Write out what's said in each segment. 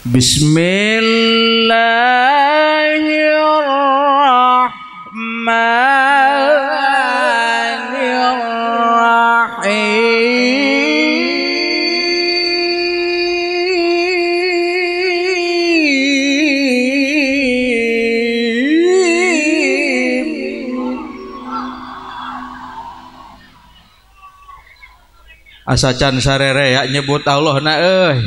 Bismillahirrahmanirrahim. Asa can sarere ya nyebut Allah na euy.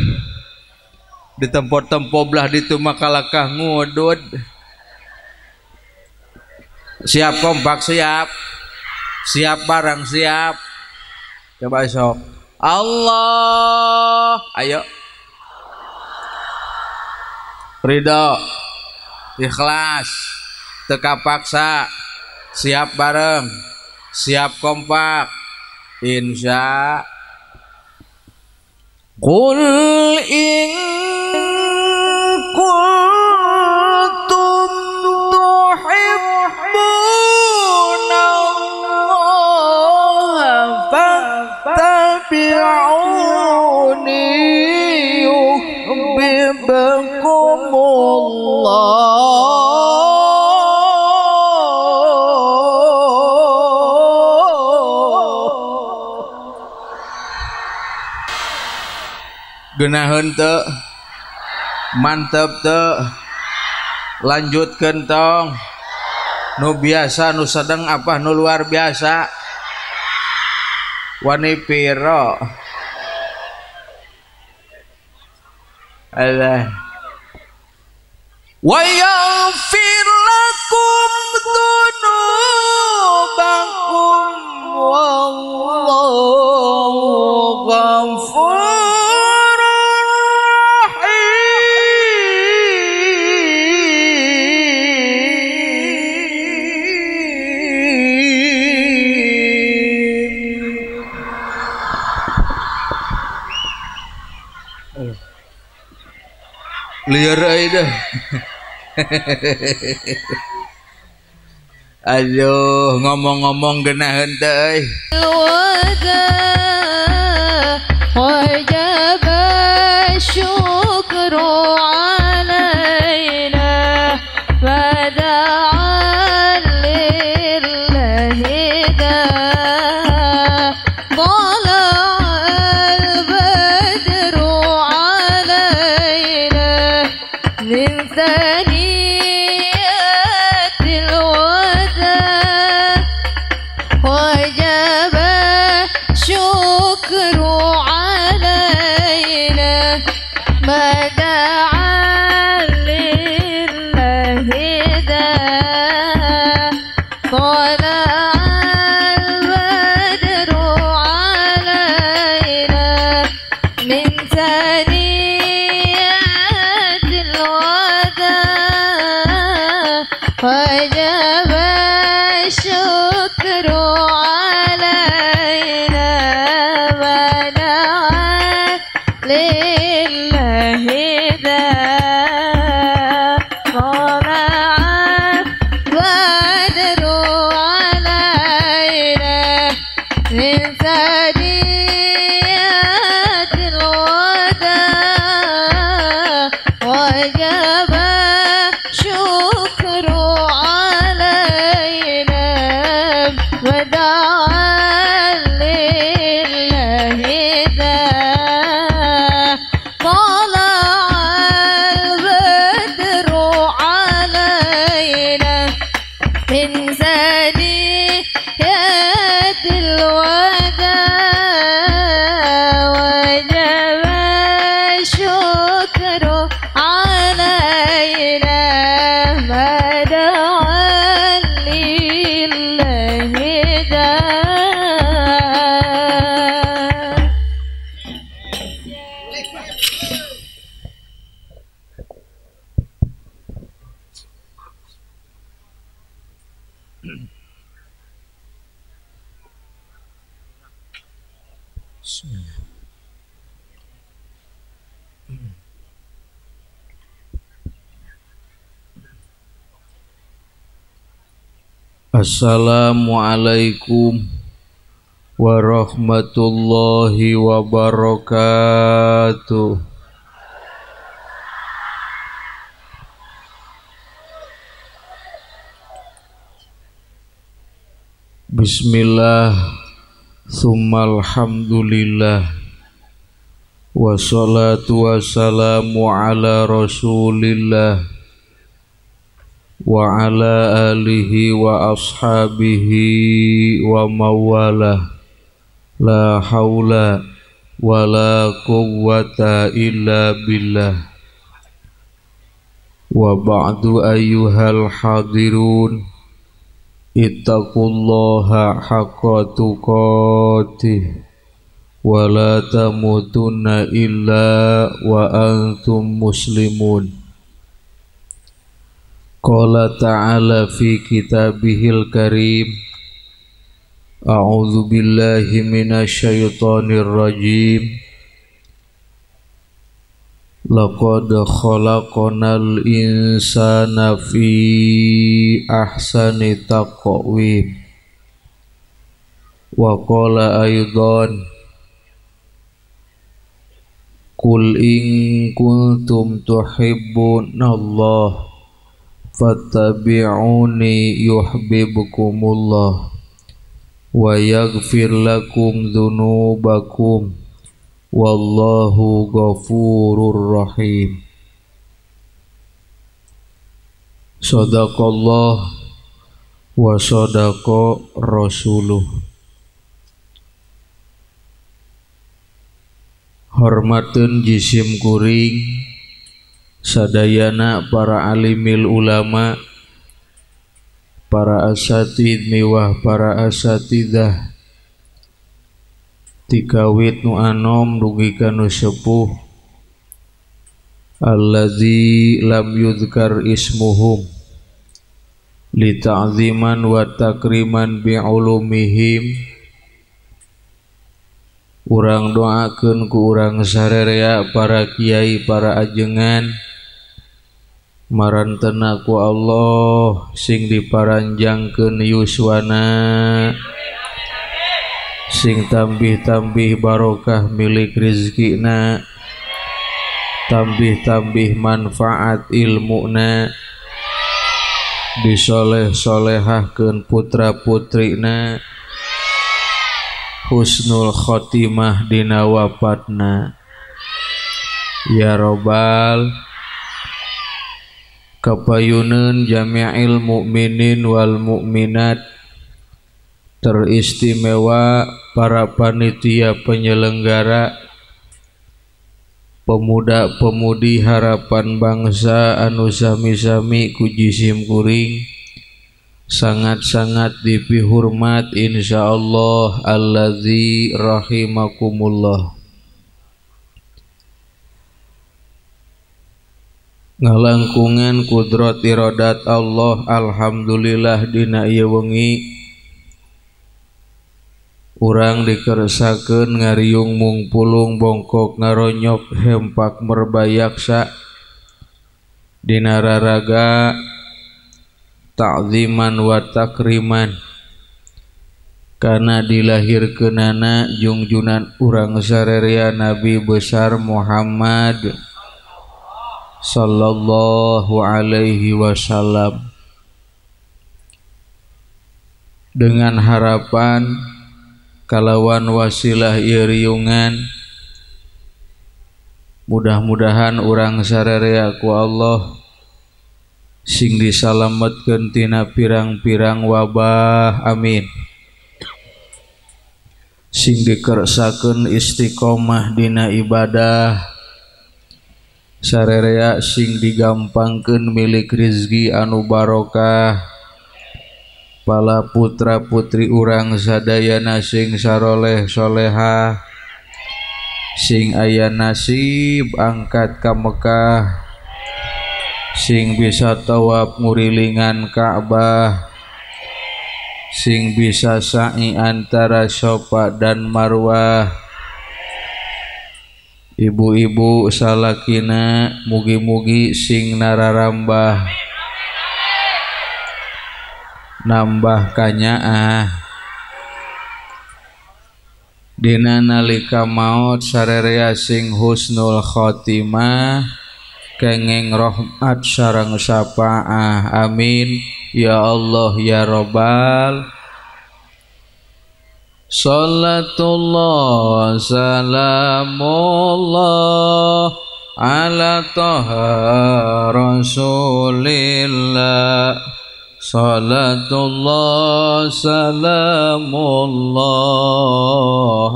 Di tempo-tempo belah ditu makalakah ngudud. Siap kompak siap. Siap barang siap. Coba esok. Allah, ayo. Ridho, ikhlas, teka paksa, siap bareng, siap kompak. Insya Qul in kuntum tuhibbuna Allah fattabi'uni yuhibbukumullah. Genaheun teu, mantep teu, lanjutkeun tong. Nu biasa nu sedang apa nu luar biasa. Wani piro. Allah. Wa yaghfir lakum dzunubakum wallahu ghafurur. Liar euy dah. Aduh, ngomong-ngomong geunaheun teh euy. Wajib syukru alaina wada'a lillahi da tala'al badru alaina min thaniyatil wada' wajib syukru alaina mada'a lillahi da tala'al badru alaina min thaniyatil wada' wajib syukru alaina mada'a lillahi da tala'al badru alaina min thaniyatil wada' wajib syukru alaina wada'a lillahi da tala'al badru alaina min thaniyatil wada' wajib syukru alaina mada'a lillahi da. Assalamualaikum warahmatullahi wabarakatuh. Bismillah, summalhamdulillah, wassalatu wassalamu ala rasulillah wa ala alihi wa ashabihi wa mawalah. La haula wa la quwwata illa billah. Wa ba'du ayyuhal hadirun, ittaqullaha haqqa tuqatih wa la tamutunna illa wa antum muslimun. Qala ta'ala fi kitabihil karim, a'udzu billahi minasyaitonir rajim. Laqad khalaqnal insana fi ahsani taqwim. Wa qala aidan, qul in kuntum tuhibbunallaha fattabi'uni yuhibbukumullah wa yaghfir lakum dzunubakum wallahu ghafurur rahim. Sadaqallah wa sadaqa rasuluh. Hormateun jisim kuring sadayana para alimil ulama, para asatid miwah para asatidah, tikawit nu anom dugi ka nu sepuh, allazi lam yudhkar ismuhum li ta'ziman wa takriman bi'ulumihim. Urang doakeun ku urang sarerea para kiai, para ajengan, marantena ku Allah sing diparanjangkeun yuswana, sing tambih-tambih barokah milik rizkina, tambih-tambih manfaat ilmuna, disoleh-solehahkeun putra-putrina, husnul khotimah dina wafatna. Ya robbal kapayuneun jami'il mukminin wal mukminat, teristimewa para panitia penyelenggara, pemuda-pemudi harapan bangsa anu sami-sami ku jisim kuring sangat-sangat dipihormat insyaallah allazi rahimakumullah. Ngalangkungan kudrat iradat Allah, alhamdulillah dina ieu wengi urang dikersakeun ngariung mungpulung bongkok ngaronyok hempak merbayaksa dina raraga ta'ziman wa takriman kana dilahirkeunana jungjunan urang sarerea Nabi besar Muhammad sallallahu alaihi wasallam, dengan harapan kalawan wasilah ieu riungan mudah-mudahan urang sarerea ku Allah sing disalametkeun tina pirang-pirang wabah, amin. Sing dikersakeun istiqomah dina ibadah sarerea, sing digampangkeun milik rizki anu barokah, pala putra putri urang sadayana sing saroleh solehah, sing aya nasib angkat ka Mekah, sing bisa tawaf ngurilingan Ka'bah, sing bisa sa'i antara Sofa dan Marwah. Ibu-ibu salakina mugi-mugi sing nararambah nambah kanyaah dina nalika maot sarerea sing husnul khotimah, kenging rahmat sareng syafaah, amin ya Allah ya robbal. Salatullah salamullah ala Toha Rasulillah. Salatullah salamullah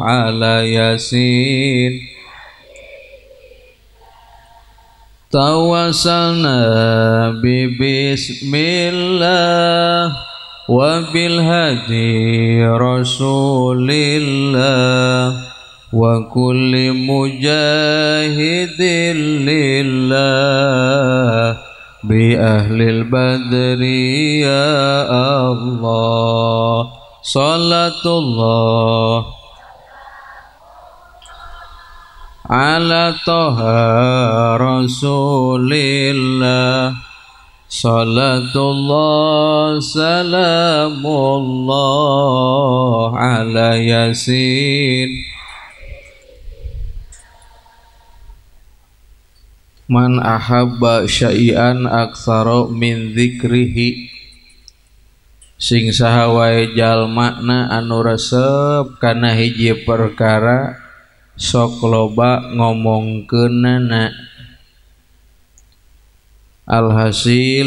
ala Yasin. Tawassalna bi bismillah wa bil hadi Rasulillah wa kulli mujahidin lillah bi ahlil badri ya Allah. Salatullah ala Toha Rasulillah. Salatullah salamullah ala Yasin. Man ahabba syai'an aktsara min dzikrihi. Sing saha wae jalmana anu resep kana hiji perkara sok loba ngomongkeunana. Alhasil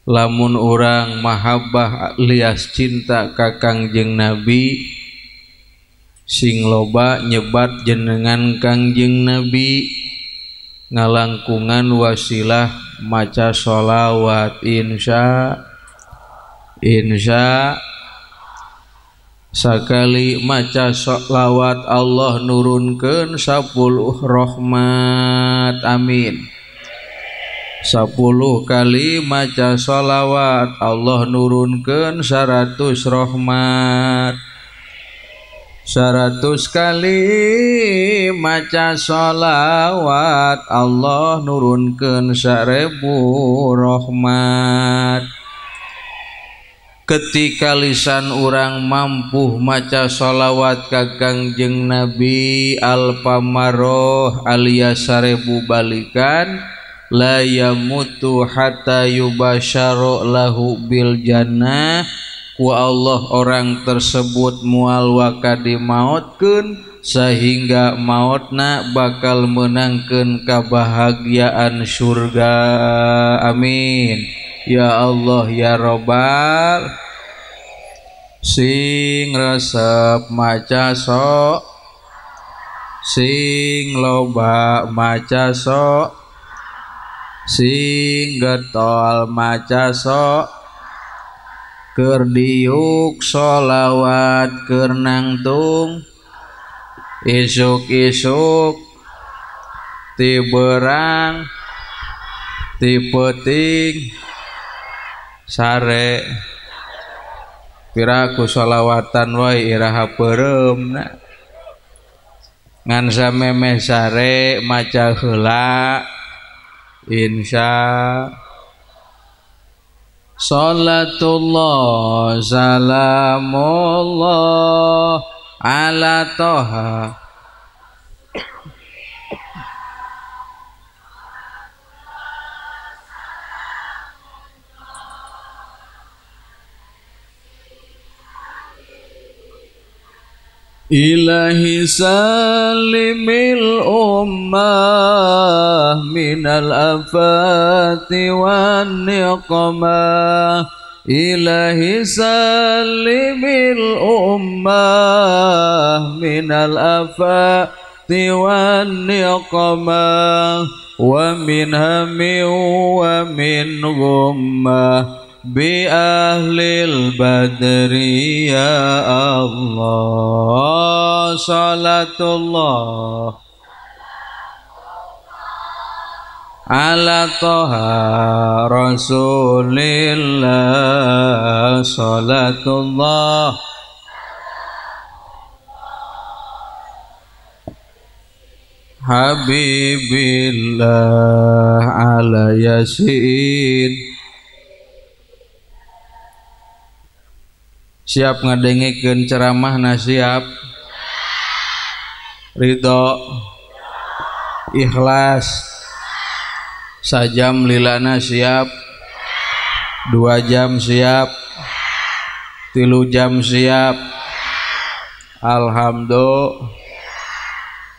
lamun urang mahabbah alias cinta ka Kangjeng Nabi sing loba nyebat jenengan Kangjeng Nabi ngalangkungan wasilah maca sholawat insya insya. Sakali maca sholawat Allah nurunkeun 10 rahmat, amin. 10 kali maca sholawat Allah nurunkeun 100 rahmat. 100 kali maca sholawat Allah nurunkeun 1000 rahmat. Ketika lisan urang mampu maca sholawat ka Kangjeng Nabi alfamaroh alias 1000 balikan, la yamutu hatta yubasyaru lahu bil jannah, ku Allah orang tersebut mual waka dimautkeun sehingga mautna bakal menangkeun kebahagiaan surga, amin. Ya Allah ya Robbal. Sing resep maca sok, sing loba maca sok, sing getol maca sok, keur diuk sholawat keur nangtung, isuk-isuk ti berang ti peuting sare. Piraku sholawatan wae iraha peureumna ngan samemeh sare maca heula insya. Salatullah salamullah ala Toha Ilahi salimil ummah minal afati wan niqmah. Ilahi salimil ummah minal afati wan niqmah wa min hammi wa min ghummah bi ahlil badri ya Allah. Salatullah ala Toha Rasulillah. Salatullah Habibillah ala Yasin. Siap ngadengikeun ceramahna, siap, ridho, ikhlas, sajam lilana siap, 2 jam siap, 3 jam siap, Alhamdulillah.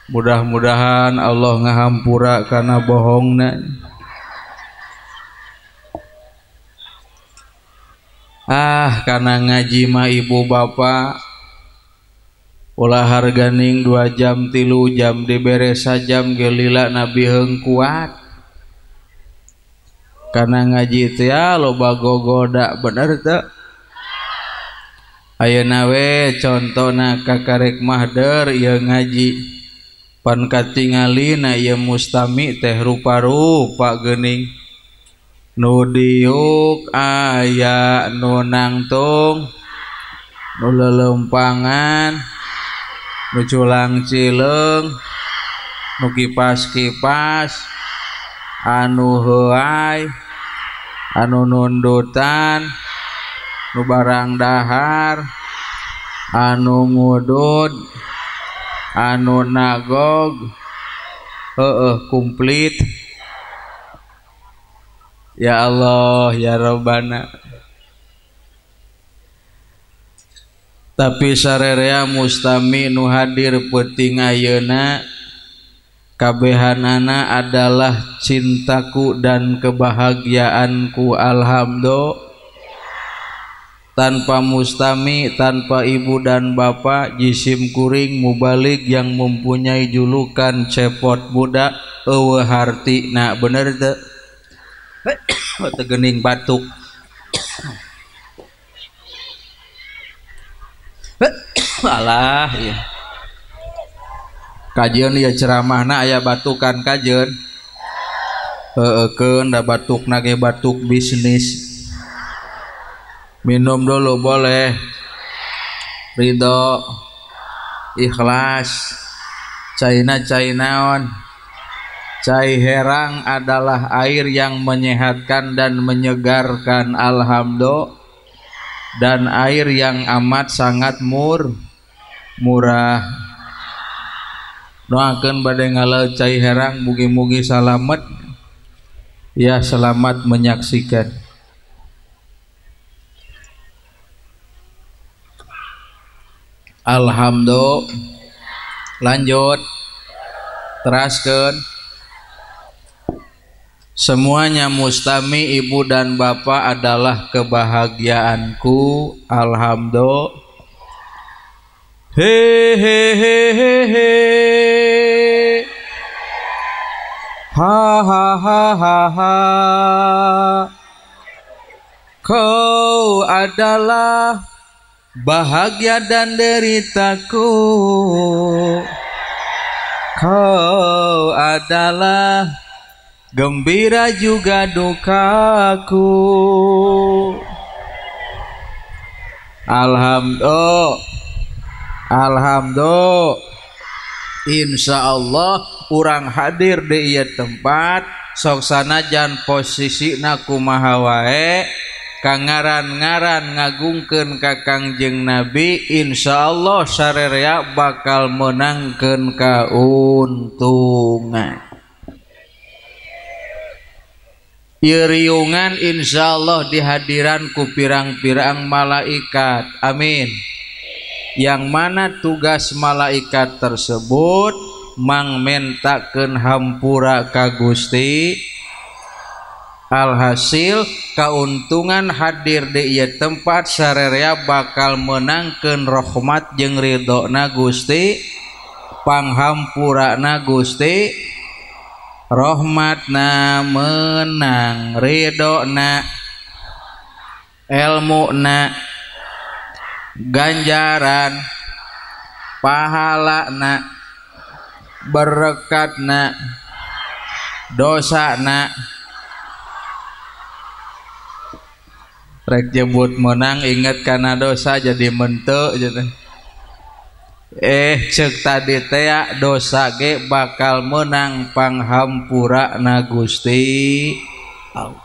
Mudah-mudahan Allah ngahampura kana bohongna. Ah, kana ngaji mah ibu bapak ulah harganing 2 jam 3 jam dibere sajam gelila nabi heung kuat. Kana ngaji teh ya loba gogoda bener teu? Ayeuna we contona kakarek mahder ieu ngaji. Pan katingalina ieu mustami teh rupa-rupa geuning. Nu diuk aya, nu nangtung, nu lelempangan, nu culang cileung, nu kipas-kipas, anu heuay, anu nundutan, nu barang dahar, anu ngudud, anu nagog, heueuh komplit. Ya Allah ya Rabbana. Tapi sarerea mustami nu hadir peuting ayeuna kabehanana adalah cintaku dan kebahagiaanku. Alhamdulillah. Tanpa mustami, tanpa ibu dan bapak, jisim kuring mubalik yang mempunyai julukan cepot budak eueuh hartina. Bener teu? Tegening batuk. Alah ya. Kajeun ieu ceramahna aya batukan kajeun. Heueukeun da batukna ge batuk bisnis. Minum dulu boleh. Ridho, ikhlas. Caina cai naon? Cai herang adalah air yang menyehatkan dan menyegarkan. Alhamdulillah. Dan air yang amat sangat murah. Doakeun bade ngaleut cai herang mugi-mugi salamet. Ya, selamat menyaksikan. Alhamdulillah. Lanjut. Teraskeun. Semuanya mustami ibu dan bapak adalah kebahagiaanku. Alhamdulillah. He he he he he. Ha ha ha ha ha. Kau adalah bahagia dan deritaku. Kau adalah gembira juga dukaku. Alhamdulillah. Alhamdulillah. Insya Allah urang hadir di ieu tempat sok sanajan posisina kumaha wae kangaran-ngaran ngagungkeun ka Kangjeng Nabi, insya Allah sarerea bakal menangkeun kauntungan. Ieu riungan insya Allah dihadiran ku pirang-pirang malaikat. Amin. Yang mana tugas malaikat tersebut mangmentakeun hampura ka Gusti. Alhasil keuntungan hadir di ieu tempat sarerea bakal menangkeun rahmat jeung ridhona Gusti, panghampurana Gusti, rahmatna menang, ridhona, elmuna, ganjaran, pahalana, berekatna, dosana. Rek jebut menang inget karena dosa jadi mente gitu. Cek tadi teh dosa ge bakal menang panghampura na Gusti Allah.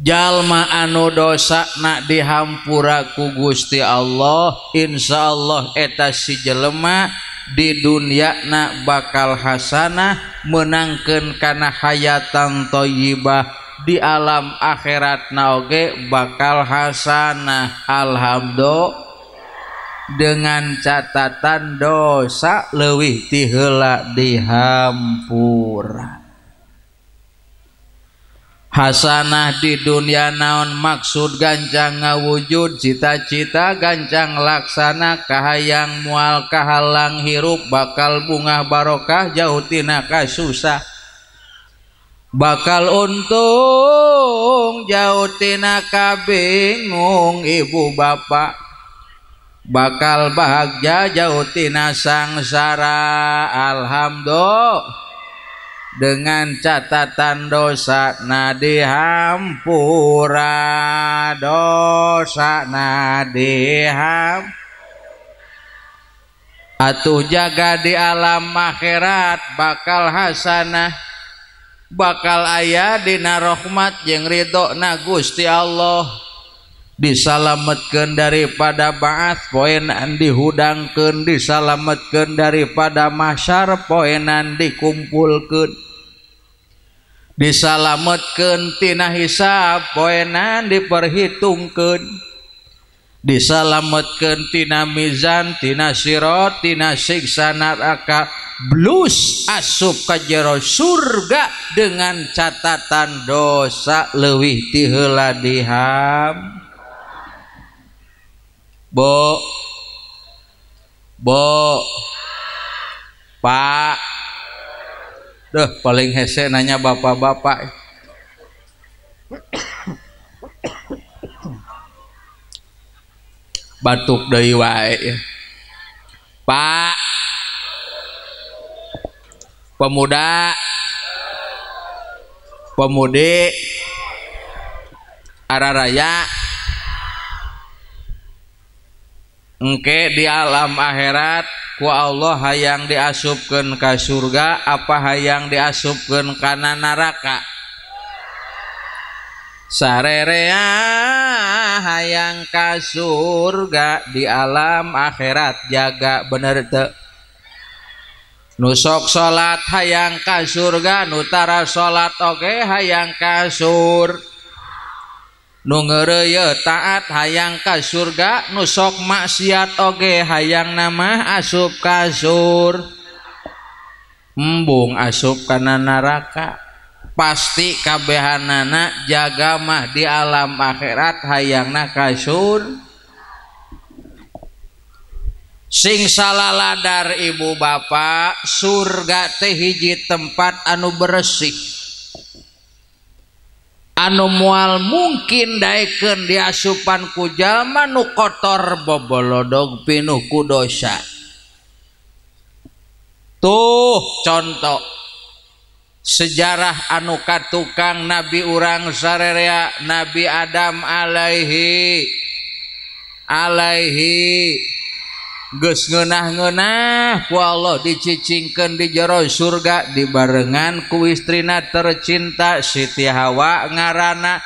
Jalma anu dosa nak dihampura ku Gusti Allah, insyaallah eta si jelema di dunia nak bakal hasanah, menangkeun kana hayatan thayyibah, di alam akhirat na oge bakal hasanah. Alhamdulillah. Dengan catatan dosa leuwih ti heula dihampura. Hasanah di dunia naon maksud gancang ngawujud cita-cita gancang laksana kahayang mual kahalang hirup bakal bungah barokah jauh tina kasusah bakal untung jauh tina kabingung ibu bapak bakal bahagia jauh tina sangsara. Alhamdulillah. Dengan catatan dosa na dihampura, dosa na diham. Atuh jaga di alam akhirat bakal hasanah, bakal aya dina rahmat jeung ridho na Gusti Allah. Disalametkeun daripada ba'ats poenan dihudangkeun, disalametkeun daripada mahsyar poenan dikumpulkeun, disalametkeun tina hisab poenan diperhitungkeun, disalametkeun tina mizan, tina sirat, tina siksa neraka, blus asup ka jero surga dengan catatan dosa leuwih ti heula diham. Bo, bo, pak, duh paling hese nanya bapak-bapak. Batuk deui wae. Pak, pemuda, pemudi, araraya. Engke di alam akhirat ku Allah hayang diasupkeun ka surga apa hayang diasupkeun kana neraka? Sarerea hayang ka surga di alam akhirat jaga bener teu? Nu sok salat hayang ka surga, nu tara salat oge hayang ka surga. Nu ngeureuyeuh taat hayang ka surga, nu sok maksiat oge hayang nama asup ka surga. Embung asup kana neraka. Pasti kabehanana jaga mah di alam akhirat hayangna ka surga. Sing salaladar ibu bapak, surga teh hiji tempat anu bersih, anu mual mungkin daekeun diasupan ku jalma nu kotor bobolodog pinuh ku dosa. Tuh contoh sejarah anu katukang nabi urang sarerea Nabi Adam alaihi alaihi geus ngeunah-ngeunah ku Allah dicicingkeun di jero surga dibarengan ku istrina tercinta Siti Hawa ngaranna.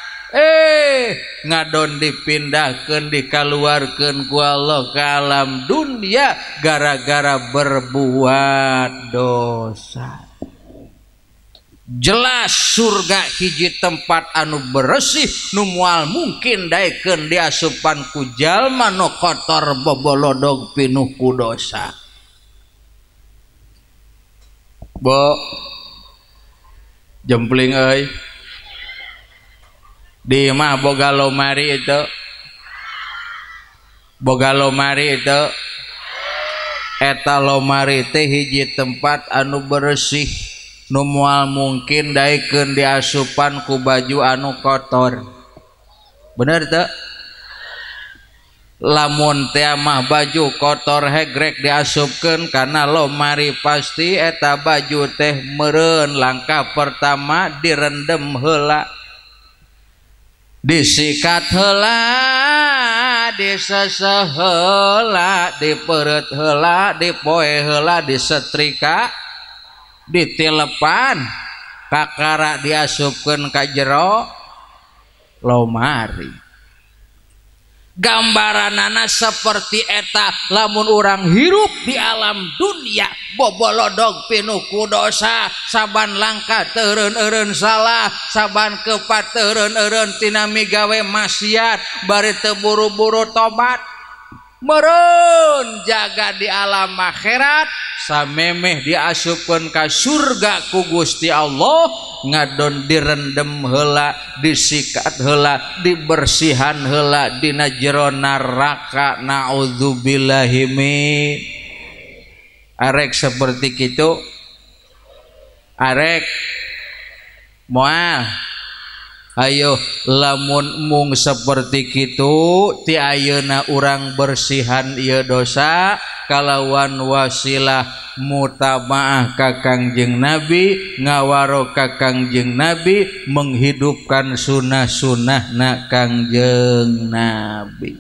Ngadon dipindahkeun dikaluarkeun ku Allah ke alam dunia gara-gara berbuat dosa. Jelas surga hiji tempat anu bersih nu moal mungkin daekeun diasupan ku jalma nu kotor bobolodog pinuh ku dosa. Bo jempling euy. Di imah boga lomari itu. Boga lomari itu. Eta lomari teh hiji tempat anu bersih nu moal mungkin daekeun diasupan ku baju anu kotor. Bener teu? Lamun teh mah baju kotor hegrek diasupkeun kana lomari pasti eta baju teh meureun. Langkah pertama direndem heula, disikat heula, diseseh heula, dipeureut heula, dipoe heula, disetrika, ditilepan, kakara diasupkeun ka jero lomari. Gambaranana seperti eta lamun urang hirup di alam dunia bobolodog pinuh ku dosa, saban langkah teureun-eureun salah, saban kepat teureun-eureun tina migawe maksiat, bari teu buru-buru tobat. Meureun jaga di alam akhirat samemeh diasupkeun ka surga ku Gusti Allah ngadon direndem heula, disikat heula, dibersihan heula dina jero neraka. Naudzubillahi min. Arek seperti kitu arek moal. Ayo lamun mung seperti kitu ti ayeuna urang bersihan ieu dosa kalawan wasilah mutamaah ka Kangjeng Nabi, ngawaro ka Kangjeng Nabi, menghidupkan sunah-sunahna Kangjeng Nabi.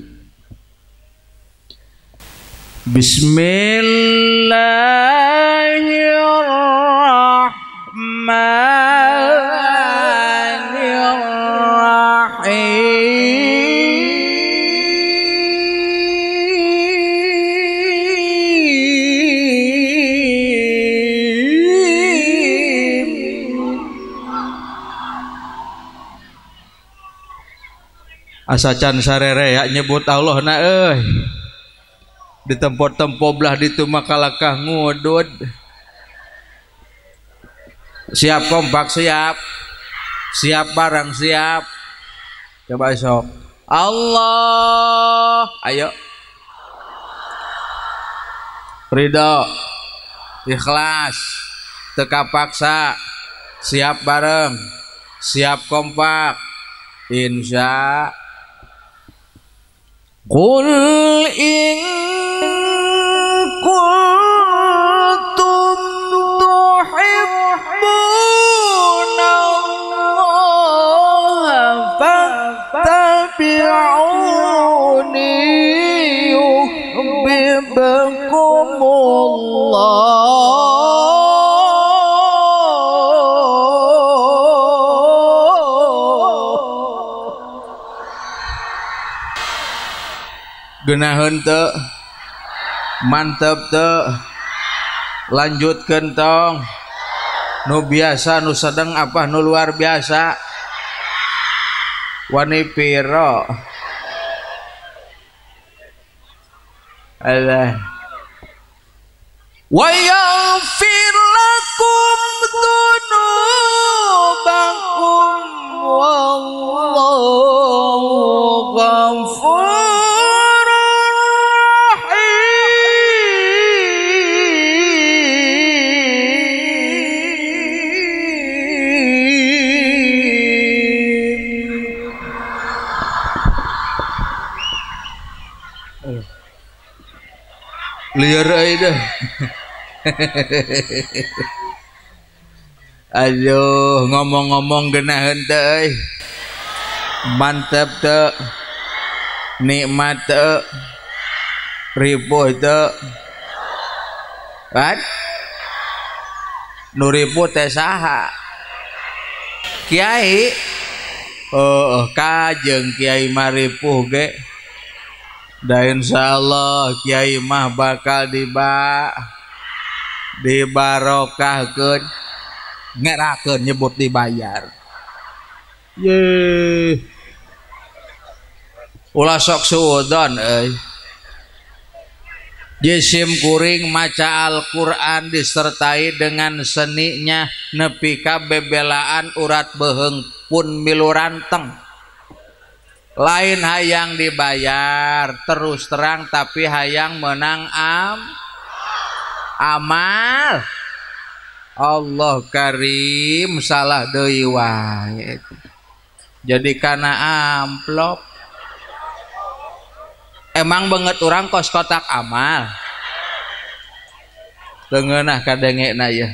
Bismillahirrahmanirrahim. Asa can sarere ya nyebut Allah na euy. Di tempo-tempo belah ditu makalakah ngudud. Siap kompak siap. Siap barang siap. Coba sok. Allah, ayo. Ridho, ikhlas, teka paksa, siap bareng, siap kompak, insya. Qul in kuntum tuhibbuna Allah fattabi'uni yuhibbukumullah. Geunaheun teu, mantep teu, lanjutkeun tong. Nu biasa nu sedang apa nu luar biasa? Wani piro? Allah. Wa yaghfir lakum dzunubakum wallahu ghafurur rahim. Liar euy deh. Aduh, ngomong-ngomong geunaheun teu euy. Mantep teu, nikmat teu, ripuh teu. Kan? Nu ripuh teh saha? Kiai. Oh, kajeng kiai mah ripuh ge. Da insyaallah kiai mah bakal dibarokahkeun, ngerakeun nyebut dibayar. Ye. Ulah sok suudzon euy. Jisim kuring maca Al-Qur'an disertai dengan seninya nepi ka bebelaan urat beuheung pun milu ranteng. Lain hayang dibayar terus terang tapi hayang menang amal. Allah karim salah deui wae. Jadi kana amplop. Emang banget orang kos kotak amal. Teu ngeunah kadengena ieu.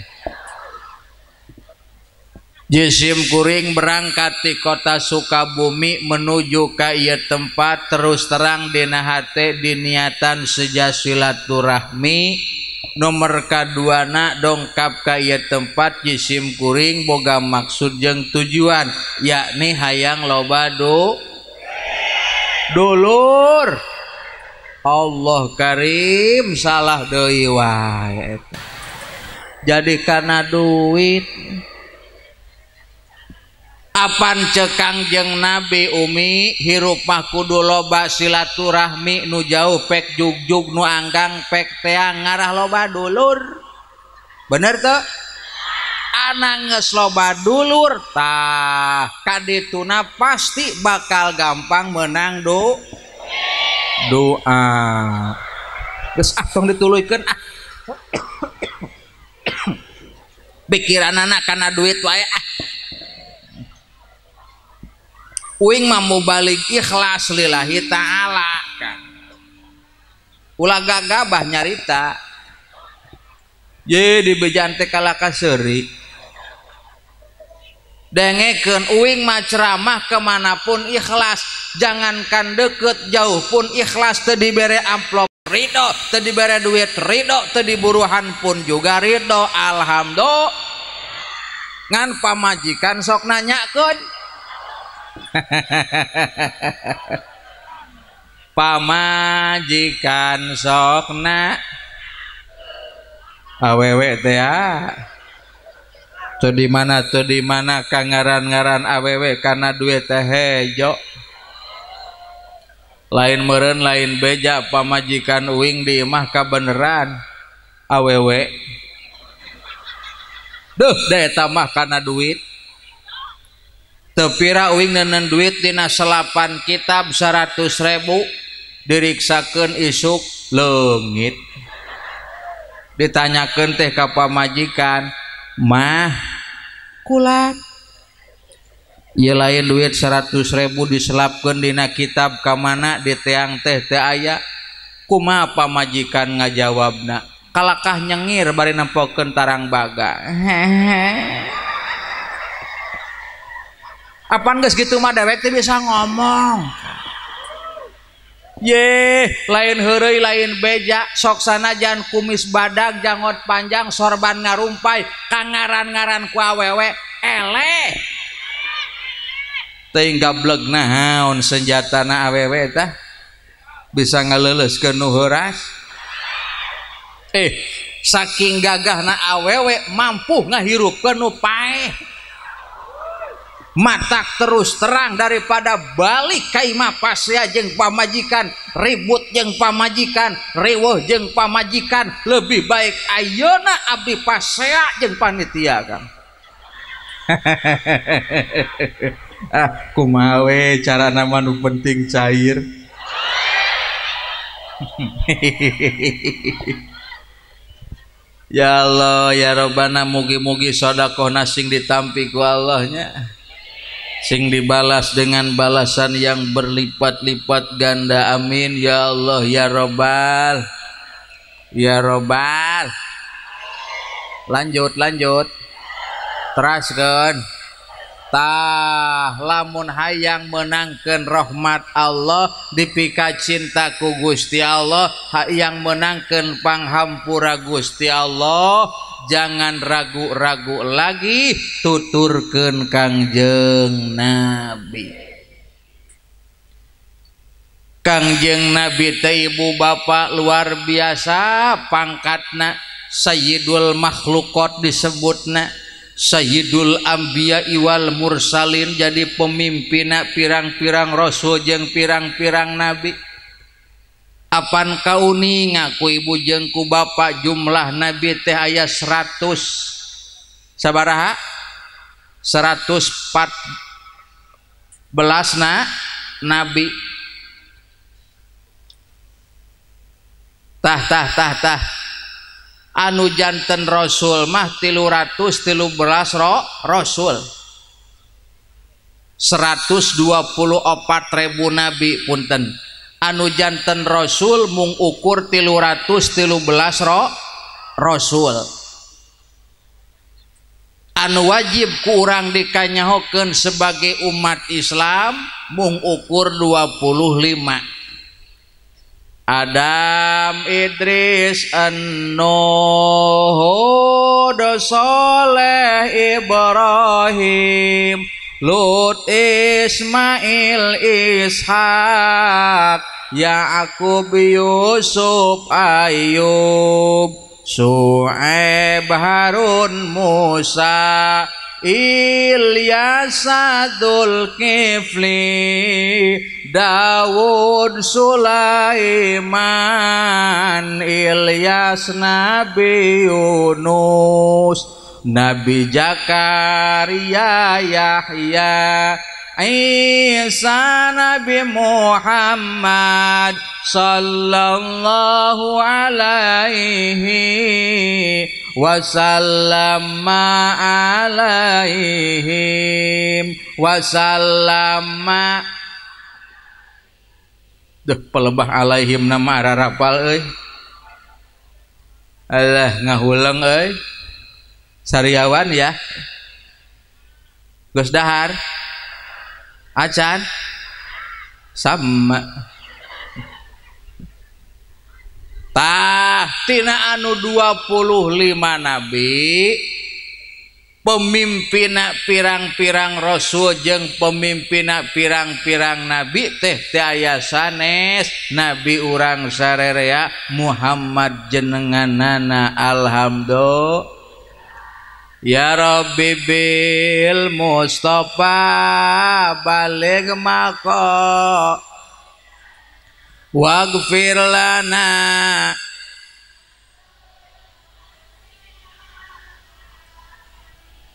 Jisim kuring berangkat di kota Sukabumi menuju ka ieu tempat terus terang dina hate diniatan seja silaturahmi. Nomor kaduana dongkap ka ieu tempat jisim kuring boga maksud jeung tujuan yakni hayang loba dulur. Allah karim salah deui wae. Jadi kana duit. Apan cek Kangjeng Nabi Umi hirup mah kudu loba silaturahmi nu jauh pek jugjug nu anggang pek teang ngarah loba dulur. Bener teu? Ana geus loba dulur tah kadituna pasti bakal gampang menang doa. Geus ah tong dituluykeun ah. Pikiranana kana duit wae ah. Uing mah mubalik ikhlas lillahi ta'ala kan. Ulah gagabah nyarita. Ye dibejaan teh kalaka seuri. Dengekeun uing mah ceramah kemanapun ikhlas, jangankan deket jauh pun ikhlas, teu dibere amplop ridho, teu dibere duit ridho, teu diburuhan pun juga ridho. Alhamdulillah. Ngan pamajikan sok nanyakeun. Pamajikan sokna awewe teh teu di mana ka ngaran-ngaran awewe kana duit teh hejo. Lain meureun lain beja pamajikan uing di imah kabeneran awewe. Duh da eta mah kana duit. Teu pira uing nenen duit dina selapan kitab 100.000 diriksakeun isuk leungit. Ditanyakeun teh ka pamajikan, mah kulak ieu lain duit 100.000 diselapkeun dina kitab ka mana diteang teh teu aya. Kumaha pamajikan ngajawabna? Kalakah nyengir bari nempokeun tarang baga. Apaan geus kitu mah dewek teh bisa ngomong. Ye, lain heureuy lain beja, sok sanajan kumis badag, janggot panjang, sorban ngarumpai, kangaran-ngaran ku awewe eleh. Teuing gableg naon senjatana awewe tah bisa ngaleuleuskeun nu heuras. Saking gagahna awewe mampu ngahirupkeun nu paeh. Matak terus terang daripada balik ka imah pasea jeung pamajikan, ribut jeung pamajikan, riweuh jeung pamajikan, lebih baik ayeuna abdi pasea jeung panitia Kang. Ah, kumaha we carana mah nu penting cair. Ya Allah ya Rabbana, mugi-mugi sedekahna sing ditampi ku Allah nya. Sing dibalas dengan balasan yang berlipat-lipat ganda, amin ya Allah ya Robbal ya Robbal. Lanjut lanjut teraskeun. Tah lamun hayang menangkeun rahmat Allah, dipika cinta ku Gusti Allah, hayang menangkeun panghampura Gusti Allah, jangan ragu-ragu lagi tuturkeun Kangjeng Nabi. Kangjeng Nabi teh ibu bapak luar biasa pangkatna, Sayyidul Makhlukot disebutna, Sayyidul Anbiya wal Mursalin, jadi pemimpinna pirang-pirang rasul jeung pirang-pirang nabi. Apan kauni ngaku ibu jeung ku bapak jumlah nabi teh aya 100 sabaraha? 114 na nabi. Tah tah tah tah anu janten rasul mah 313 rasul, 124.000 nabi punten. Anu janten rasul mung ukur 313 rasul. Anu wajib ku urang dikanyahokeun sebagai umat Islam mung ukur 25. Adam, Idris, Nuh, Hud, Soleh, Ibrahim, Lut, Ismail, Ishak, Ya'qub, Yusuf, Ayub, Su'aib, Harun, Musa, Ilyas Dzulkifli, Dawud Sulaiman, Ilyas Nabi Yunus, Nabi Zakaria Yahya, Isa Nabi Muhammad sallallahu alaihi wasallama alaihim wasallama. Deh pelebah alaihim nama ararapal euy. Alah ngahuleng euy. Sariawan ya. Geus dahar. Acan sama. Tah tina anu 25 nabi pemimpina pirang-pirang rasul jeung pemimpina pirang-pirang nabi teh teu aya sanes nabi urang sarerea Muhammad jenenganana. Alhamdulillah. Ya Rabbi bil Mustafa baligh maqam waghfir lana.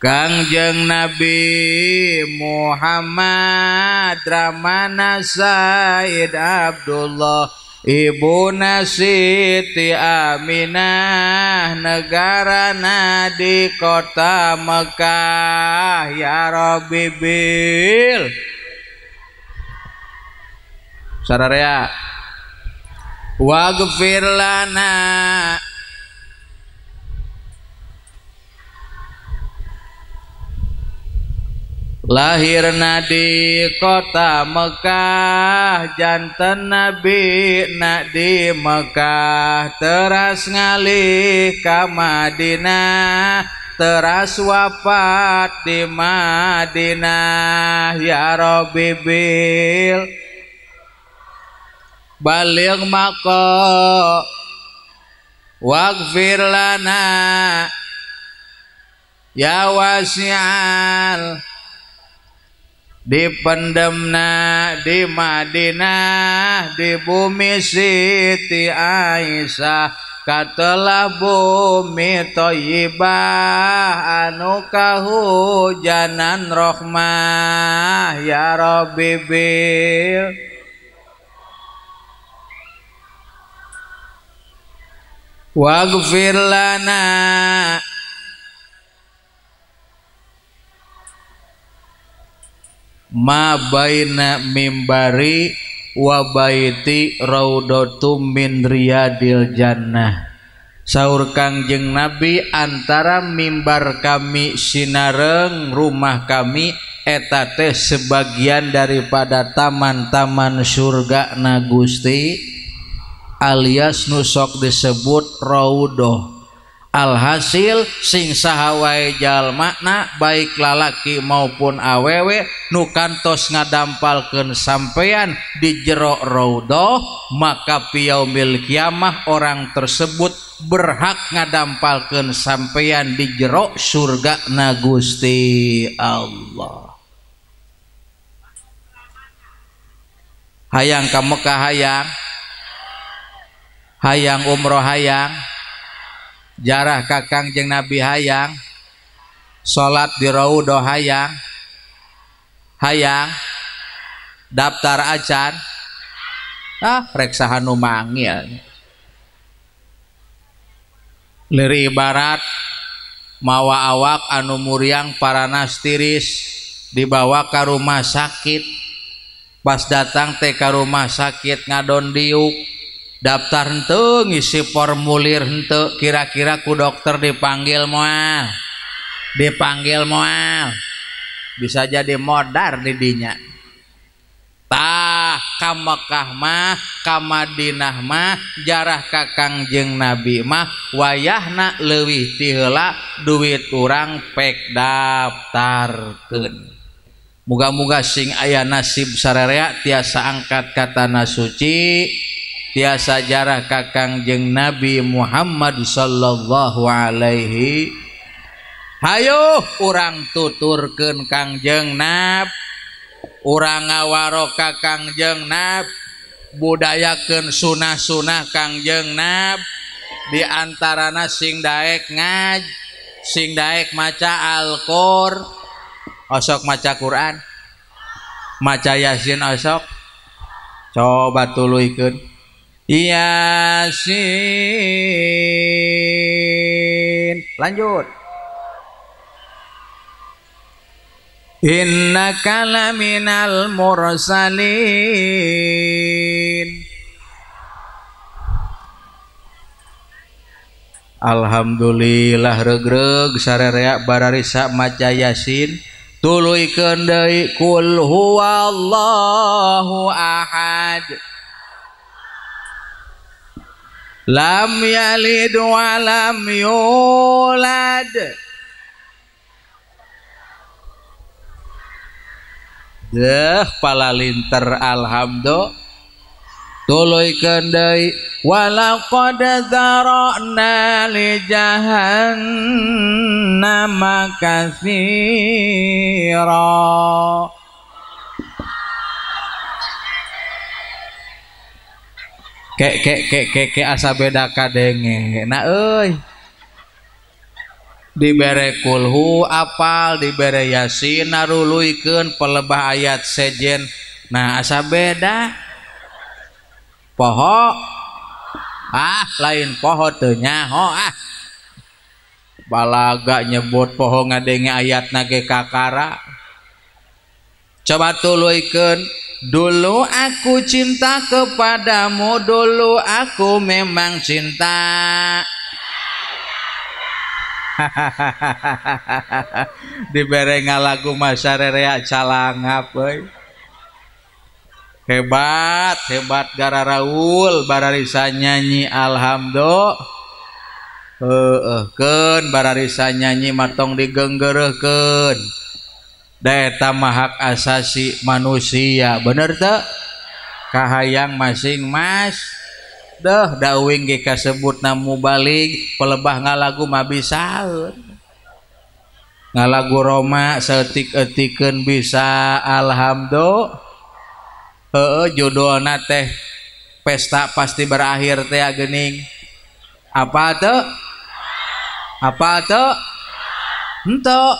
Kangjeng Nabi Muhammad ramana Said Abdullah, ibuna Siti Aminah, negarana di kota Mekah. Ya Rabbi bil sararea waghfir lana. Lahirna di kota Mekah, janten nabi na di Mekah, teras ngalih ka Madinah, teras wafat di Madinah. Ya Rabbi bil baligh maqam waghfir lana ya wasi'al. Dipendemna di Madinah, di bumi Siti Aisyah, katelah bumi thayyibah anu kahujanan rahmah. Ya Rabbi bil waghfir lana. Ma baina mimbari wa baiti raudhatum min riyadil jannah. Saur Kangjeng Nabi, antara mimbar kami sinareng rumah kami eta teh sebagian daripada taman-taman surga na Gusti, alias nu sok disebut raudhah. Alhasil sing saha wae jalmana baik lalaki maupun awewe nu kantos ngadampalkeun sampean di jero raudhah, maka piyaumil kiamah orang tersebut berhak ngadampalkeun sampean di jero surga na Gusti Allah. Hayang ka Mekah hayang, hayang umroh hayang, jarah ka Kangjeng Nabi hayang, salat di raudhah hayang, hayang daftar acan, ah rek saha nu mangil. Liri ibarat mawa awak anu muriang paranas tiris dibawa ka rumah sakit, pas datang teh ka rumah sakit ngadon diuk, daftar henteu, ngisi formulir henteu, kira-kira ku dokter dipanggil moal, dipanggil moal, bisa jadi modar di dinya. Tah ka Mekah mah, ka Madinah mah, jarah ka Kangjeng Nabi mah wayahna leuwih ti heula duit urang pek daftarkeun. Muga-muga sing aya nasib sararea tiasa angkat ka tanah suci, tiasa jarah ka Kangjeng Nabi Muhammad sallallahu alaihi. Hayo urang tuturkeun Kangjeng Nab, urang ngawaroka Kangjeng Nab, budayakeun sunah-sunah Kangjeng Nab, di antarana sing daek ngaj, sing daek maca Al-Qur'an, osok maca Quran, maca Yasin osok, coba tuluykeun Yasin, lanjut. Innaka laminal mursalin. Alhamdulillah regreg sarerea bararisa maca Yasin tuluykeun deui kul huwallahu ahad lam yalid wa lam yulad. Deh palalinter alhamdulillah tuluykeun deui walaqad dzara'na li jahannama katsira. Ke ke ke ke ke asa beda kadenge na euy. Dibere kulhu apal, dibere yasin naruluykeun pelebah ayat sejen. Nah asa beda. Poho ah lain poho teu nyaho ah. Balaga nyebut poho ngadenge ayatna ge kakara. Coba tuluykeun, dulu aku cinta kepadamu, dulu aku memang cinta. Dibere ngalagu masarerea calangap euy. Hebat, hebat gara Raul bararisa nyanyi alhamdulillah. Heueuh keun bararisa nyanyi matong digenggereuhkeun. Da eta mah hak asasi manusia, bener teu? Kahayang masing mas. Deh da uing ge kasebutna mubalig pelebah ngalagu mah bisaeun. Ngalagu Roma saeutik-eutikeun bisa alhamdulillah. Heeh judulna teh pesta pasti berakhir teh geuning. Apa teu? Apa teu? Henteu.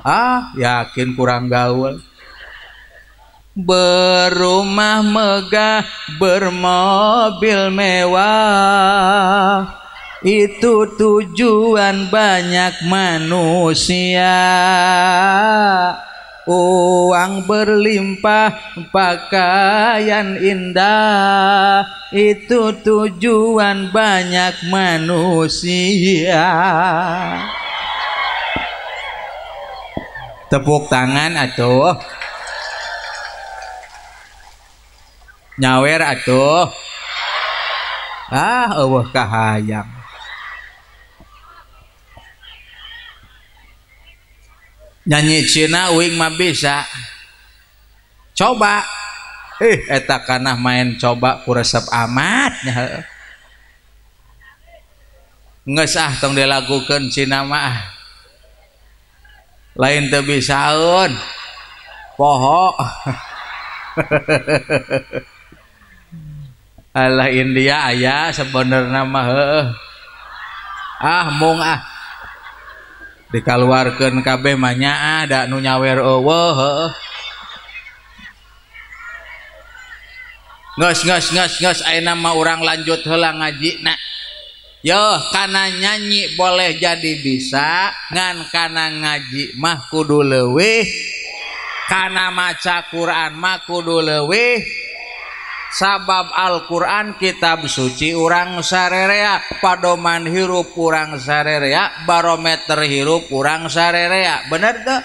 Ah, yakin kurang gaul. Berumah megah, bermobil mewah, itu tujuan banyak manusia. Uang berlimpah, pakaian indah, itu tujuan banyak manusia. Tepuk tangan atuh. Nyawer atuh. Ah, eueuh kahayang. Nyanyi Cina uing mah bisa. Coba. Eta kanah main coba ku resep amat nya. Geus ah tong dilakukeun Cina mah. Lain teu bisaeun. Poho. Alah India aya sebenarnya mah heueuh. Ah mung ah. Dikaluarkeun kabeh mah nya da nu nyawer eueuh heueuh. Geus geus geus geus ayeuna mah urang lanjut heula ngajina. Yo kana nyanyi boleh jadi bisa, ngan kana ngaji mah kudu leuwih, kana maca Quran mah kudu leuwih. Sabab Al-Quran kitab suci urang sarerea, padoman hirup urang sarerea, barometer hirup urang sarerea. Bener teu?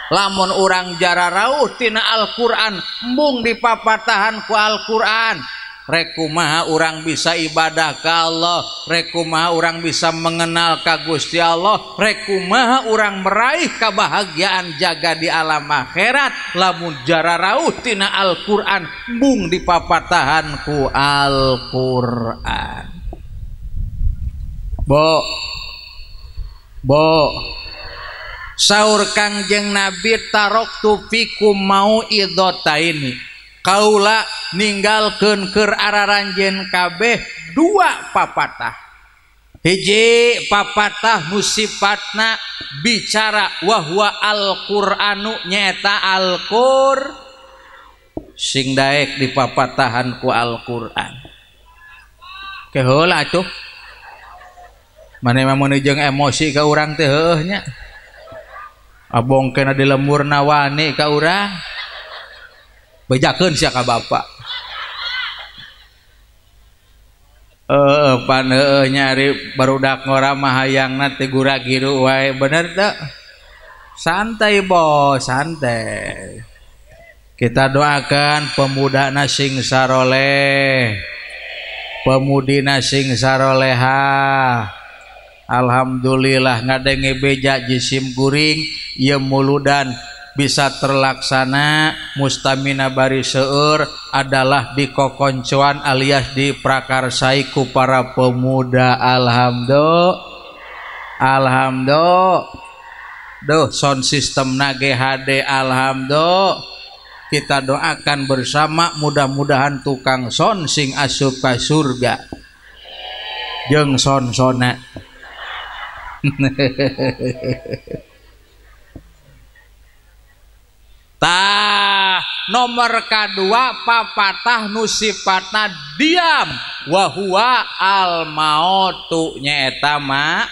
Lamun urang jararauh tina Al-Quran, embung dipapatahan ku Al-Quran, rekumaha urang bisa ibadah ka Allah, rekumaha urang bisa mengenal ka Gusti Allah, rekumaha urang meraih kebahagiaan jaga di alam akhirat. Lamun jararauh tina Al-Quran, embung dipapatahan ku Al-Quran. Bo, Bo saur Kangjeng Nabi taroktu fikum mauidhataini, kaula ninggalkeun keur araranjeun kabeh dua papatah. Hiji papatah nu sifatna bicara wahwa al-Qur'anu nyaeta Al-Qur, sing daek dipapatahan ku Al-Qur'an. Ke heula atuh maneh mah mun jeung emosi ka urang teh heueuh nya. Abong kena di lemurna wani ka urang. Bejakeun sia ka bapak. Pan heueuh nya ari barudak ngora mah hayangna teh gura-giru wae, bener teu? Santai bos, santai. Kita doakan pemudana sing saroleh, pemudina sing saroleha. Alhamdulillah ngadenge beja jisim guring ieu muludan bisa terlaksana mustamina bari seueur adalah di kokoncoan alias di prakarsai ku para pemuda. Alhamdulillah, alhamdulillah. Duh sound system na GHD, alhamdulillah. Kita doakan bersama mudah-mudahan tukang sound sing asup ka surga jeung son-sona. Tah nomor kedua papatah nu sifatna diam wa huwa al mautu nyaeta maut.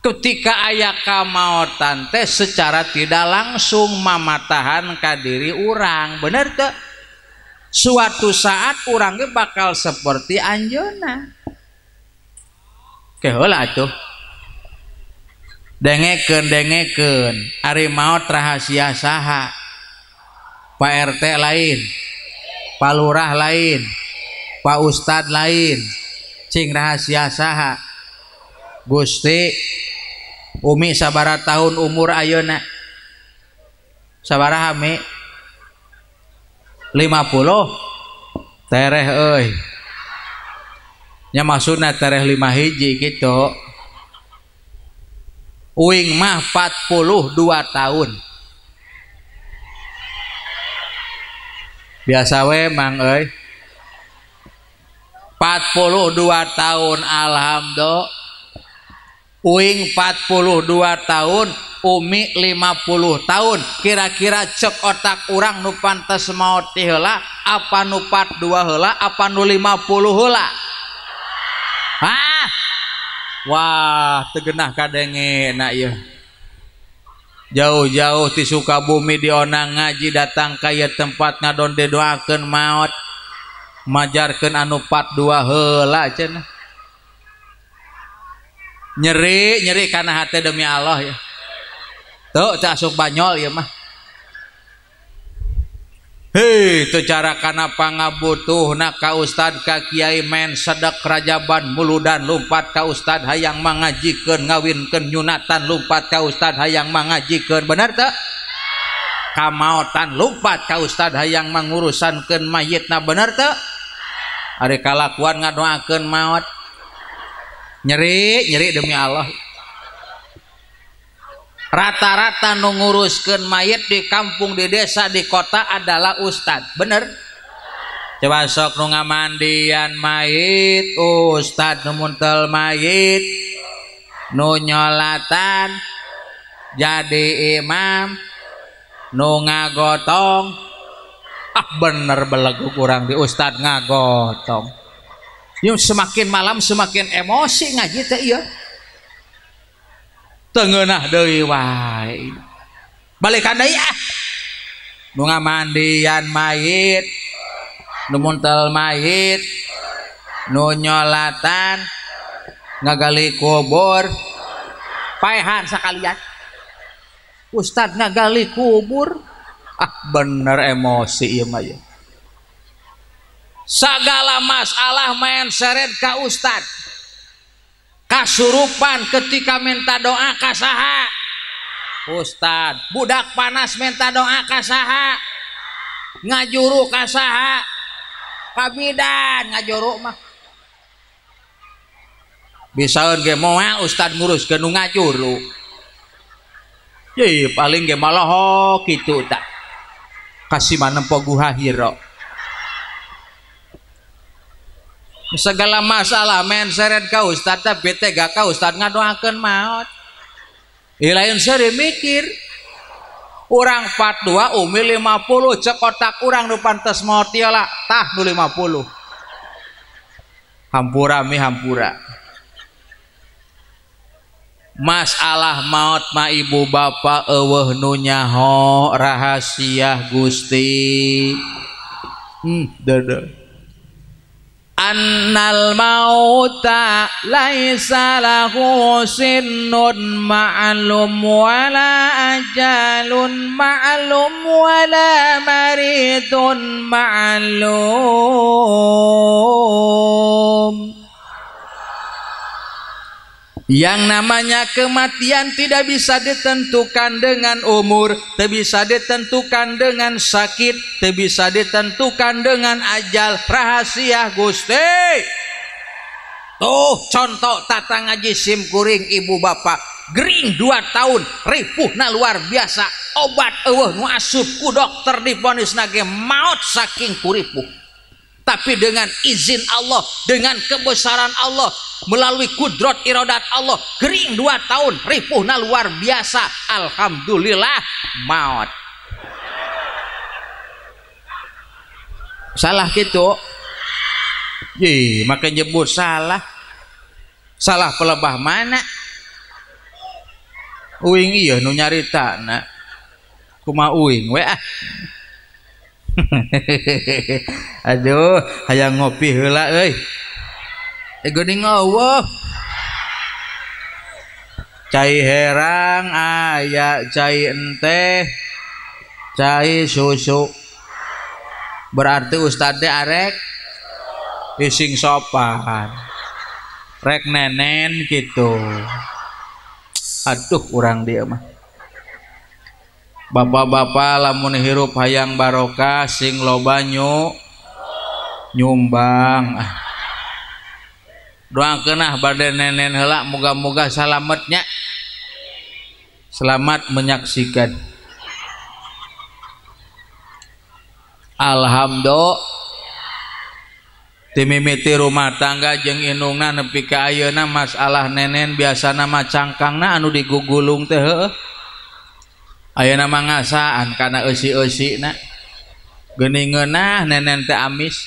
Ketika aya kamaotan teh secara tidak langsung mamatahan ka diri urang, bener teu? Suatu saat urang ge bakal seperti anjeunna. Ke heula atuh. Dengekeun dengekeun ari maot rahasia saha? Pak RT lain, Pak Lurah lain, Pak Ustad lain, cing rahasia saha? Gusti Umi sabaraha tahun umur ayeuna? Sabaraha Mi? 50? Tereh euy. Nya maksudna tereh 5 hiji kitu. Uing mah 42 tahun. Biasa we mang euy. 42 tahun alhamdulillah. Uing 42 tahun, Umi 50 tahun. Kira-kira cek otak urang nu pantes maot ti heula, apa nu 42 heula, apa nu 50 heula? Hah? Wah, tegenah kadenge na ieu. Jauh-jauh ti Sukabumi dionang ngaji datang ka ieu tempat ngadon didoakeun maot. Majarkeun anu 42 heula cenah. Nyeri, nyeri kana hate demi Allah ya. Tuh, teu asup banyol ieu mah. Hei, itu cara kana pangabutuhna ka ustad ka kiai men sedek rajaban muludan lumpat ka ustad hayang mangajikeun ngawinkeun nyunatan lumpat ka ustad hayang mangajikeun, bener teu? Kamaotan lumpat ka ustad hayang mangurusankeun mayitna, bener teu? Ari kalakuan ngadoakeun maot. Nyeri, nyeri demi Allah. Rata-rata nu nguruskeun mayit di kampung, di desa, di kota adalah ustad, bener? Coba sok nu ngamandian mayit, ustad, nu muntel mayit, nu nyolatan, jadi imam, nu ngagotong. Ah bener belegu kurang di ustad ngagotong. Yung semakin malam semakin emosi ngaji teh ieu. Tengenah deui wae. Balikan deui ah. Nu ngamandian mayit, nu muntel mayit, nu nyolatan, ngagali kubur, paehan sakalian. Ustad ngagali kubur. Ah bener emosi ieu mah ieu. Segala masalah main seret ka ustad. Kasurupan ketika minta doa ka saha? Ustad. Budak panas minta doa ka saha? Ngajuru ka saha? Ka bidan ngajuru mah. Bisaeun ge moal ustad nguruskeun nu ngajuru. Ye paling ge malohok kitu tak. Kasih manempo guha hiro. Segala masalah men seret ka ustad teh bete ga ka ustad ngadoakeun maot. Ih lain seuri mikir. Urang 42 umi 50 cek otak urang nu pantes maot ieu lah tah nu 50. Hampura mi hampura. Masalah maot ma ibu bapak eueuh nu nyaho rahasia Gusti. Dede. Annal mauta laisa lahu sinnun ma'lum wala ajalun ma'lum wala maridun ma'lum. Yang namanya kematian tidak bisa ditentukan dengan umur, tidak bisa ditentukan dengan sakit, tidak bisa ditentukan dengan ajal. Rahasia Gusti. Tuh contoh tata ngaji sim kuring ibu bapak gering 2 tahun ripuhna luar biasa, obat eueuh nu asup ku dokter divonis nage maot saking kuripuh. Tapi dengan izin Allah, dengan kebesaran Allah, melalui kudrot irodat Allah, gering 2 tahun ripuhna luar biasa, alhamdulillah maut. Salah gitu. Ih, maka nyebut salah. Salah pelebah mana? Uing iya nu nyaritana. Kumaha uing we ah. Aduh, hayang ngopi heula euy. Geuning eueuh. Cai herang aya, cai enteh, cai susu. Berarti ustad teh arek ising sopan. Rek nenen gitu. Aduh, urang dia mah. Bapak-bapak lamun hirup hayang barokah sing loba nyumbang. Doakeun ah bade nenen heula moga-moga salametnya. Selamat menyaksikan. Alhamdulillah. Timimiti rumah tangga jeung indungna nepi ka ayeuna masalah nenen biasana mah cangkangna anu digugulung teh heueuh. Ayeuna mah ngasaan kana eusi-eusina. Geuning ngeunah nenen teh amis.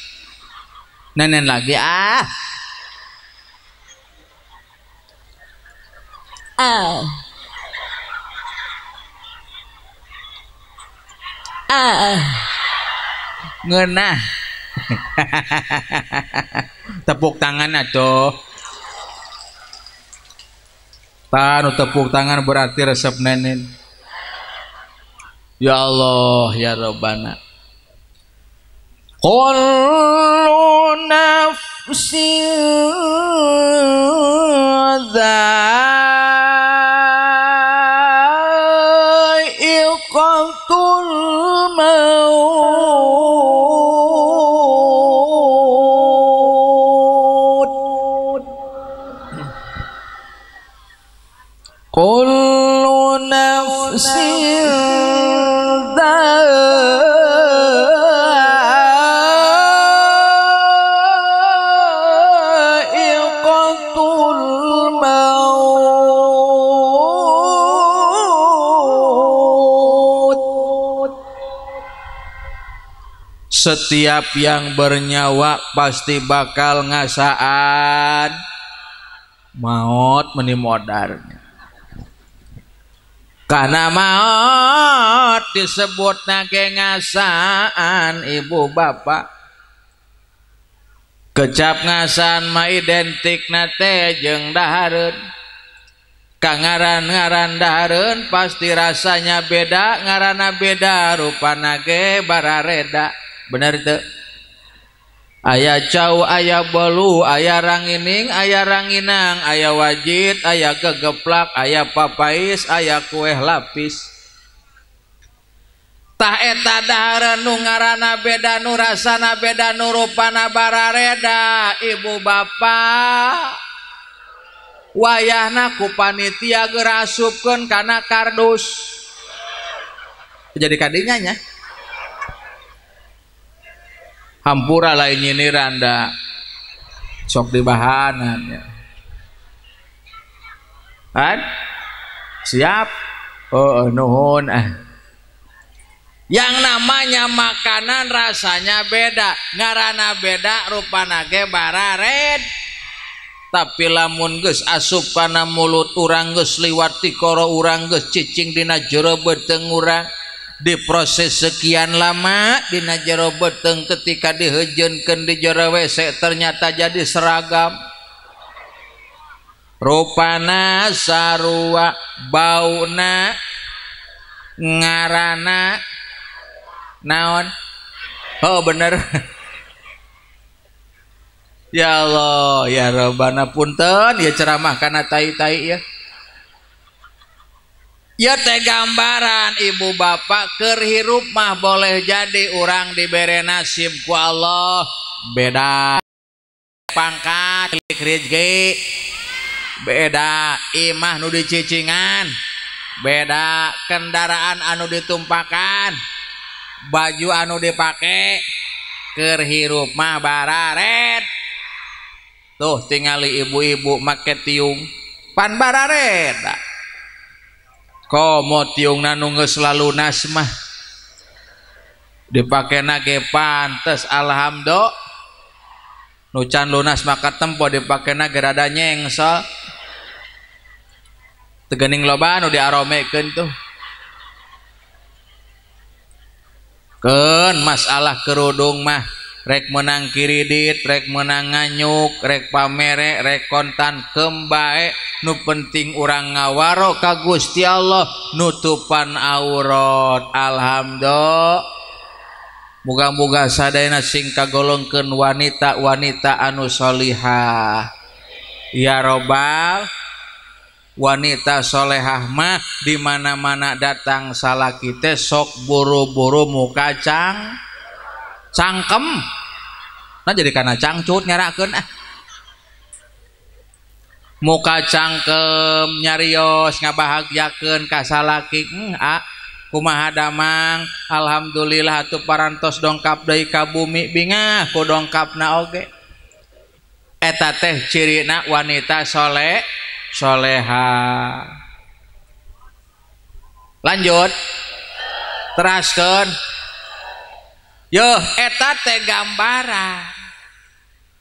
Nenen lagi ah. Ah. Ah. Ngeunah. Tepuk tangan atuh. Tanu tepuk tangan berarti resep nenen. Ya Allah ya Rabbana. Kullu nafsin dha'iqatul maut. Kullu nafsin dha'iqatul maut. Setiap yang bernyawa pasti bakal ngasaan maut meni modarnya. Karena maut disebut nage ngasaan ibu bapak. Kecap ngasaan ma identik nate jeung dahareun. Kangaran-ngaran dahareun pasti rasanya beda, ngarana beda, rupana ge barareda. Bener teu? Aya cau, aya bolu, aya rangining, aya ranginang, aya wajit, aya gegeplak, aya papais, aya kueh lapis. Tah eta dahareun nu ngaranna beda, nu rasana beda, nu rupana barareda. Ibu bapak Wayahna ku panitia geura asupkeun kana kardus. Jadi kadinya nya. Hampura lain nyindiran da sok dibahanan ya. Kan? Siap. Oh, nuhun ah. Yang namanya makanan rasanya beda, ngarana beda, rupana ge barared. Tapi lamun geus asup kana mulut urang geus liwat tikoro urang geus cicing dina jero beuteung urang, diproses sekian lama dina jero beuteung ketika diheujeunkeun di jero WC ternyata jadi seragam. Rupana sarua, bauna ngarana naon? Oh bener. Ya Allah, ya Rabbana punten ya ceramah kana tai-tai ya. Ya teh gambaran ibu bapak keur hirup mah boleh jadi urang dibere nasib ku Allah beda pangkat rezeki beda imah nu dicicingan beda kendaraan anu ditumpakan baju anu dipake keur hirup mah barared. Tuh tingali ibu-ibu make tiung pan barared. Komo tiungna nu geus lalunas mah dipakena ge pantes alhamdulillah. Nu can lunas maka tempo dipakena ge rada nyengsel. Tegening loba nu diaromekeun tuh. Keun masalah kerudung mah rek menang kiridit, rek menang nganyuk, rek pamere, rek kontan kembae, nu penting urang ngawaro ka Gusti Allah nutupan aurat. Alhamdulillah. Muga-muga sadayana sing kagolongkeun wanita-wanita anu solihah. Ya robbal, wanita solehah mah di mana-mana datang salaki teh sok buru-buru muka cangkem. Nah jadi karena cangcut nyarakeun ah. Muka cangkem nyarios ngabahagiakeun ka salaki. Kumaha damang, alhamdulillah atuh parantos dongkap deui ka bumi bingah ku dongkapna oge. Eta teh cirina wanita soleh soleha. Lanjut. Teraskeun. Yo eta teh gambaran.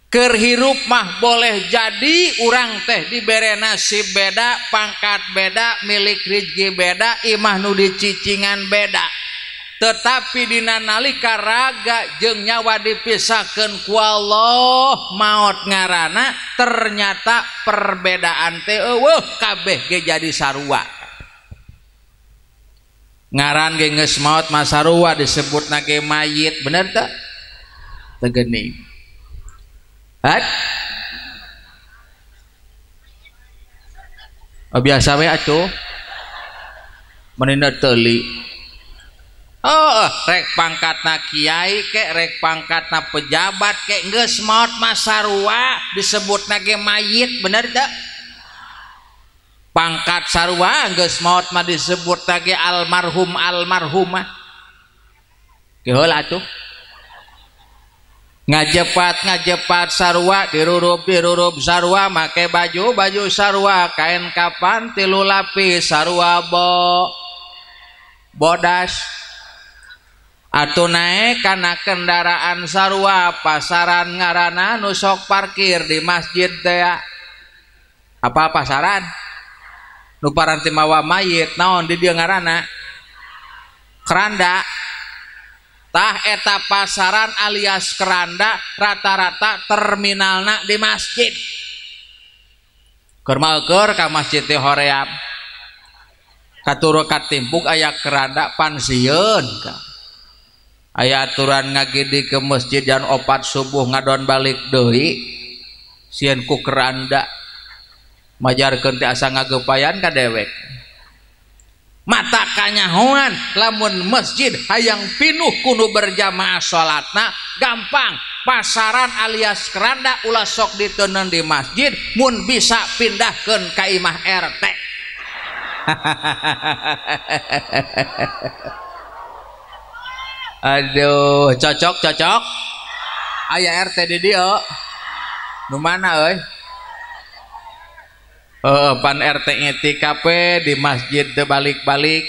Keur hirup mah boleh jadi urang teh dibere nasib beda, pangkat beda, milik rezeki beda, imah nu dicicingan beda. Tetapi dina nalika raga jeung nyawa dipisahkeun ku Allah maot ngaranna ternyata perbedaan teh eueuh kabeh ge jadi sarua. Ngaran ge geus maot mah sarua disebutna ge mayit, bener teu? Teu geuning. Hat? Oh, biasa we atuh. Meninda teuli. Oh, rek pangkatna kiai ke, rek pangkatna pejabat ke, geus maot mah sarua disebutna ge mayit, bener teu? Pangkat sarua geus maot mah disebutna ge almarhum almarhumah. Ke heula atuh. Ngajepat sarua dirurup sarua make baju sarua kain kapan 3 lapis sarua bodas atuh naek kana kendaraan sarua pasaran ngaranna nu sok parkir di masjid teh apa pasaran nu paranti mawa mayit naon di dieu ngaranna keranda. Tah eta pasaran alias keranda rata-rata terminalna di masjid. Keur mah ka masjid teh hoream. Katuru katimpuk aya keranda pansieun ka. Aya aturan ngagidi ke masjid jam 4 subuh ngadon balik deui. Sieun ku keranda. Majarkeun teh asa ngagepayan ka dewek. Mata kanyahoan lamun masjid hayang pinuh kudu berjamaah salatna gampang Pasaran alias keranda ulah sok diteundeun di masjid, mun bisa pindahkeun ka imah RT. Aduh, cocok cocok. Aya RT di dieu. Nu mana euy? Pan RT ngetikap di masjid teu balik-balik.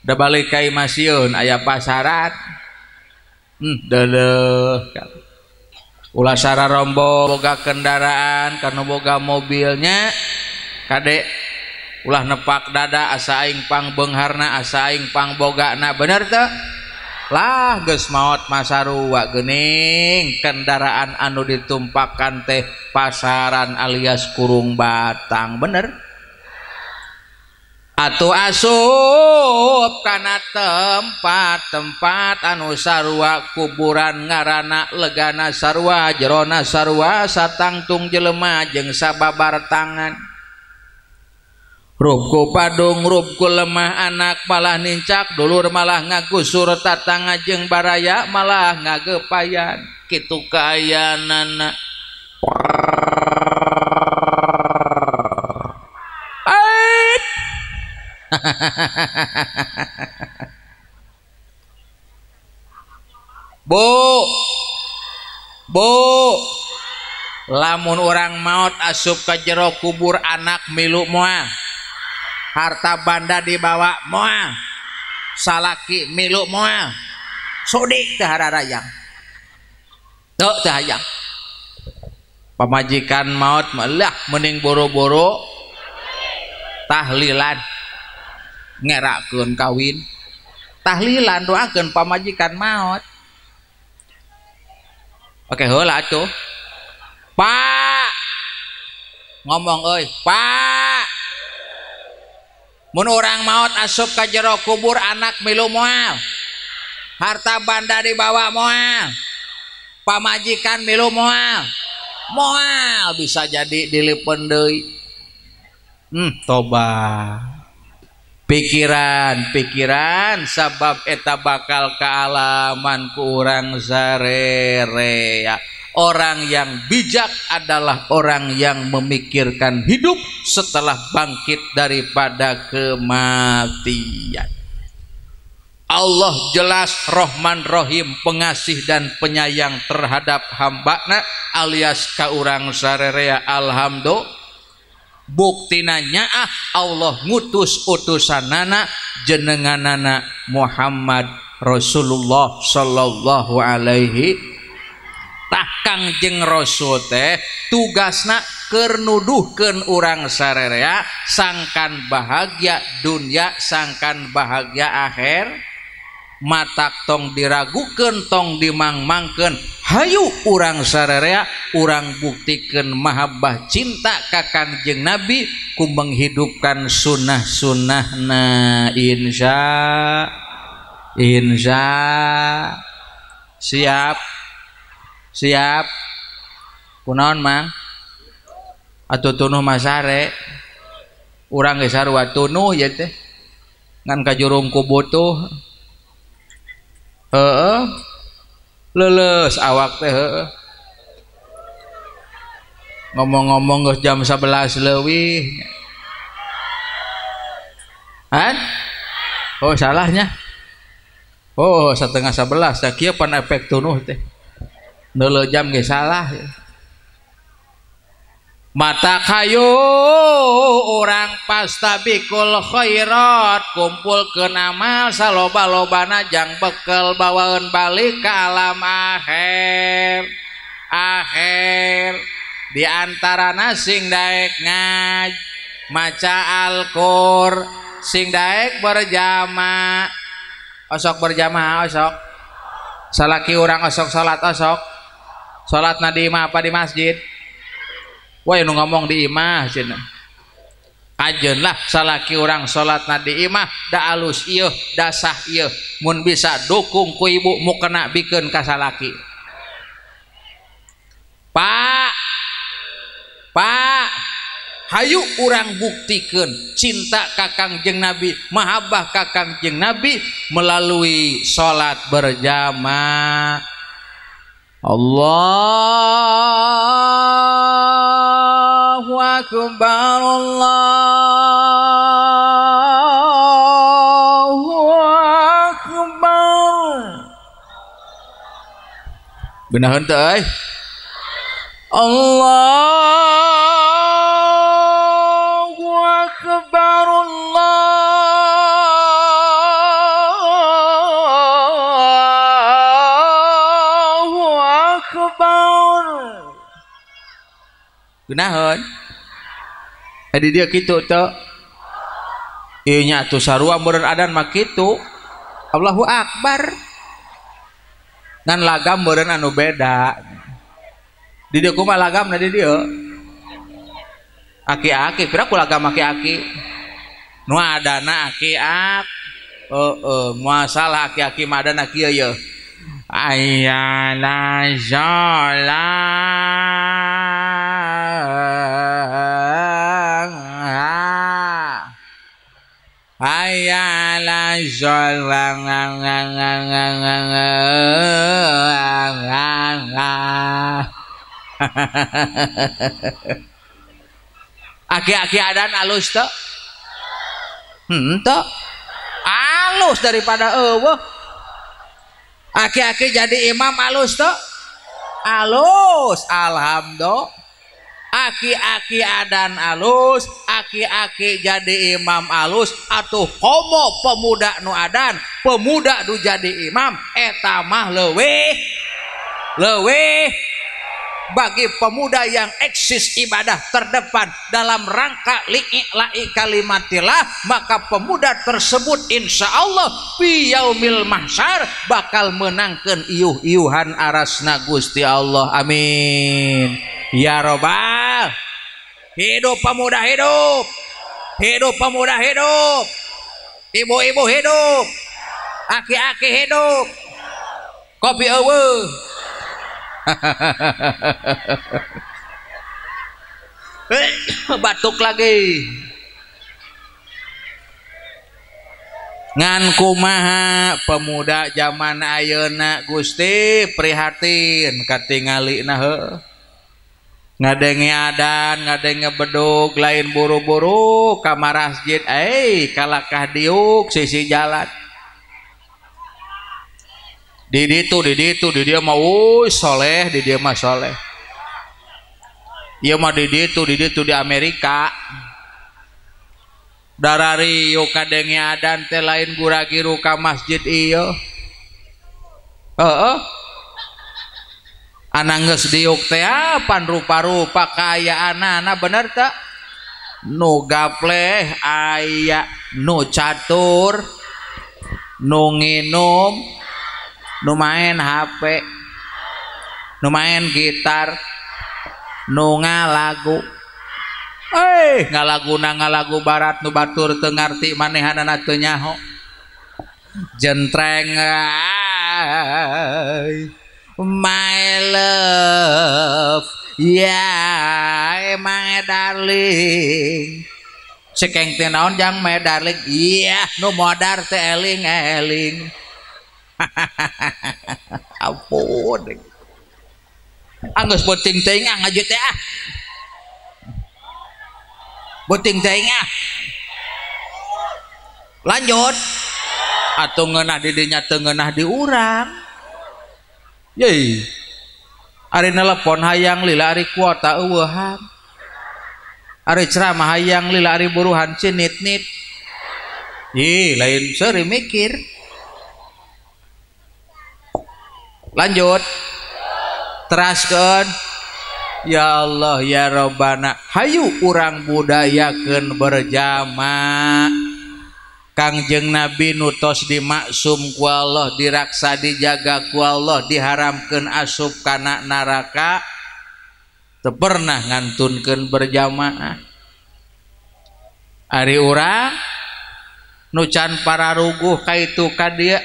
Da balik ka imah sieun aya pasaran. Deuleuh. Ulah sararombo boga kendaraan kanu boga mobilnya kade ulah nepak dada asa aing pangbeungharna asa aing pangbogana, bener teu? Lah geus maot masarua geuning kendaraan anu ditumpakan teh pasaran alias kurung batang, bener? Atuh asup kana tempat-tempat anu sarua kuburan ngaranna legana sarua jerona sarua satangtung jelema jeung sababar tangan. Rupku padung rupku lemah anak malah nincak dulur malah ngagusur tatangga jeung baraya malah ngagepayan kitu kaayaanana. Bu, bu, lamun orang maot asup ka jero kubur anak milu moal, harta banda dibawa moal, salaki milu moal, sudi teu hararayang, teu teu hayang. Pamajikan maot malah mending boro-boro tahlilan ngerakeun kawin, tahlilan doakeun pamajikan maot. Oke heula atuh. Pak, ngomong euy, Pak. Mun urang maot asup ka jero kubur anak milu moal, harta banda dibawa moal, pamajikan milu moal, moal bisa jadi dilipeun deui. Toba. Pikiran-pikiran sabab eta bakal kealaman ku urang sarerea. Orang yang bijak adalah orang yang memikirkan hidup setelah bangkit daripada kematian. Allah jelas Rahman Rahim, pengasih dan penyayang terhadap hambana alias ka urang sarerea. Alhamdulillah. Buktina nyaah Allah ngutus utusanana jenenganana Muhammad Rasulullah sallallahu alaihi. Tah Kangjeng Rasul teh tugasna keur nuduhkeun urang sarerea sangkan bahagia dunia sangkan bahagia akhir. Matak tong diragukeun tong dimangmangkeun, hayu urang sarerea urang buktikeun mahabbah cinta ka Kangjeng Nabi ku menghidupkan sunnah-sunnahna. Insya insya siap siap kunaon mang atuh tunuh masare urang geus sarua tunuh ieu teh ngan kajurung ku butuh. Heeh, leuleus awak teh heeh. Ngomong-ngomong geus jam 11 leuwih. Han? Oh salahnya. Oh 10:30 da kieu pan efek tunuh teh. Neuleuh jam ge salah. Mata kayu orang pastabikul khairat kumpulkeun amal saloba-lobana jang bekel bawaeun balik ka alam akhir. Akhir di antarana sing daek ngaj maca Al-Qur, sing daek berjamaah. Osok berjamaah osok. Salaki urang osok salat osok. Salatna di imah apa di masjid? Wah nu ngomong di imah cenah. Kajeun lah salaki urang salatna di imah da alus ieu da sah ieu mun bisa dukung ku ibu mukena bikeun ka salaki. Pak, Pak, hayu urang buktikeun cinta ka Kangjeng Nabi, mahabbah ka Kangjeng Nabi melalui salat berjamaah. Allahu akbar, Allahu akbar. Genaheun teu euy? Allahu akbar, Allahu akbar. Genaheun. Di dia kitu teu. Ieu nya atuh sarua meureun adan mah kitu. Allahu akbar. Ngan lagam meureun anu beda. Di dieu kumaha lagamna di dieu? Aki-aki, pira ku lagam aki-aki. Nu adana aki-ak. Heeh, masalah aki-aki mah adana kieu ye. Ayyala shalah. Ayyala shalah. Aki-aki adan alus teu? Henteu. Alus daripada eueuh. Aki-aki jadi imam alus teu? Alus, alhamdulillah. Aki-aki adan alus, aki-aki jadi imam alus, atuh komo pemuda nu adan, pemuda nu jadi imam, eta mah leuwih leuwih. Bagi pemuda yang eksis ibadah terdepan dalam rangka li'i'la'i kalimatillah, maka pemuda tersebut insya Allah fi yaumil mahsyar bakal menangkan iuh-iuhan arasna Gusti Allah. Amin ya robbal. Hidup pemuda hidup, hidup pemuda hidup, ibu-ibu hidup, aki-aki hidup, kopi eueuh. Batuk lagi. Ngan kumaha pemuda zaman ayeuna Gusti prihatin katingalina heuh. Ngadenge adan, ngadenge bedug, lain buru-buru ka masjid, kalakah diuk sisi jalan. Di ditu, di ditu, di dia mah wuih soleh, di dia mah soleh. Ieu mah di ditu, di ditu di Amerika. Dararieu kadenge adan teh lain gura-giru ka masjid ieu. Heeh. Anang geus diuk teh pan rupa-rupa kaayaanana bener teu? Nu gapleh aya, nu catur, nu nginum, nu main HP, nu main gitar, nu ngalagu. Ngalaguna ngalagu barat nu batur teu ngarti manehanana teu nyaho. Jentreng my love, yeah my darling. Sekeng teh naon jang my darling? Iya, nu modar teh eling-eling. Ampun. Anggeus beuting teuing ah ngaji teh ah. Beuting teuing ah. Lanjut. Atuh ngeunah di dinya teu ngeunah di urang. Yeay. Ari nelepon hayang lila ari kuota eueuhan. Ari ceramah hayang lila ari buruhan cinit-nit. Ih, lain seuri mikir. Lanjut. Teraskeun. Ya Allah ya Robbana, hayu urang budayakeun berjamaah. Kangjeng Nabi nutos dimaksum ku Allah, diraksa dijaga ku Allah, diharamkeun asup kana neraka, teu pernah ngantunkeun berjamaah. Ari urang nu can pararuguh ka itu ka dieu,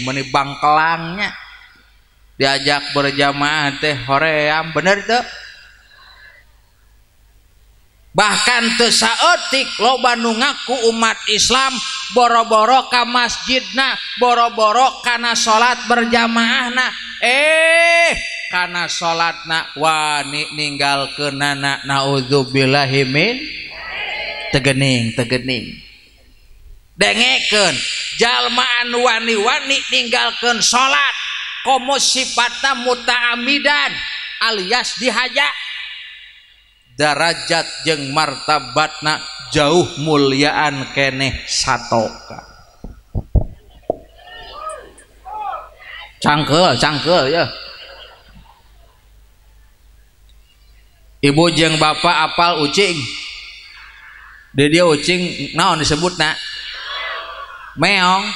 meuni bangkelangnya diajak berjamaah teh hoream, bener teu? Bahkan teu saeutik loba nu ngaku umat Islam boro-boro ka masjidna, boro-boro kana salat berjamaahna, kana salatna wani ninggalkeunana, naudzubillahi min tegening tegening. Dengekeun jalma anu wani-wani ninggalkeun salat komo sifatna muta'amidan alias dihaja, darajat jeung martabatna jauh muliaan keneh satoka. Cangkel cangkel ya. Ibu jeung bapak apal ucing. Di dia ucing naon disebutna? Meong.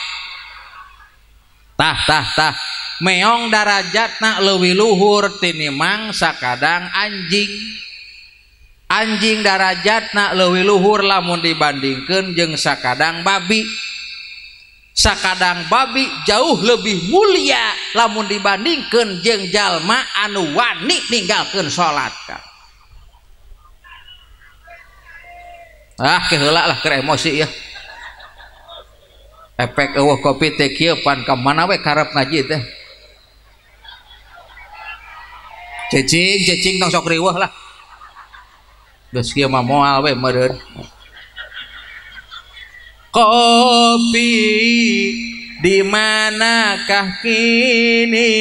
Tah tah tah. Meong darajatna leuwih luhur tinimang sakadang anjing. Anjing darajatna leuwih luhur lamun dibandingkeun jeung sakadang babi. Sakadang babi jauh lebih mulia lamun dibandingkeun jeung jalma anu wani ninggalkeun salat. Ah keheula lah keur emosi ya. Efek eueuh kopi teh kieu pan ka mana we karep ngaji teh. Cecing cecing tong sok riweuh lah. Geus kieu mah moal we meureun. Kopi di manakah kini?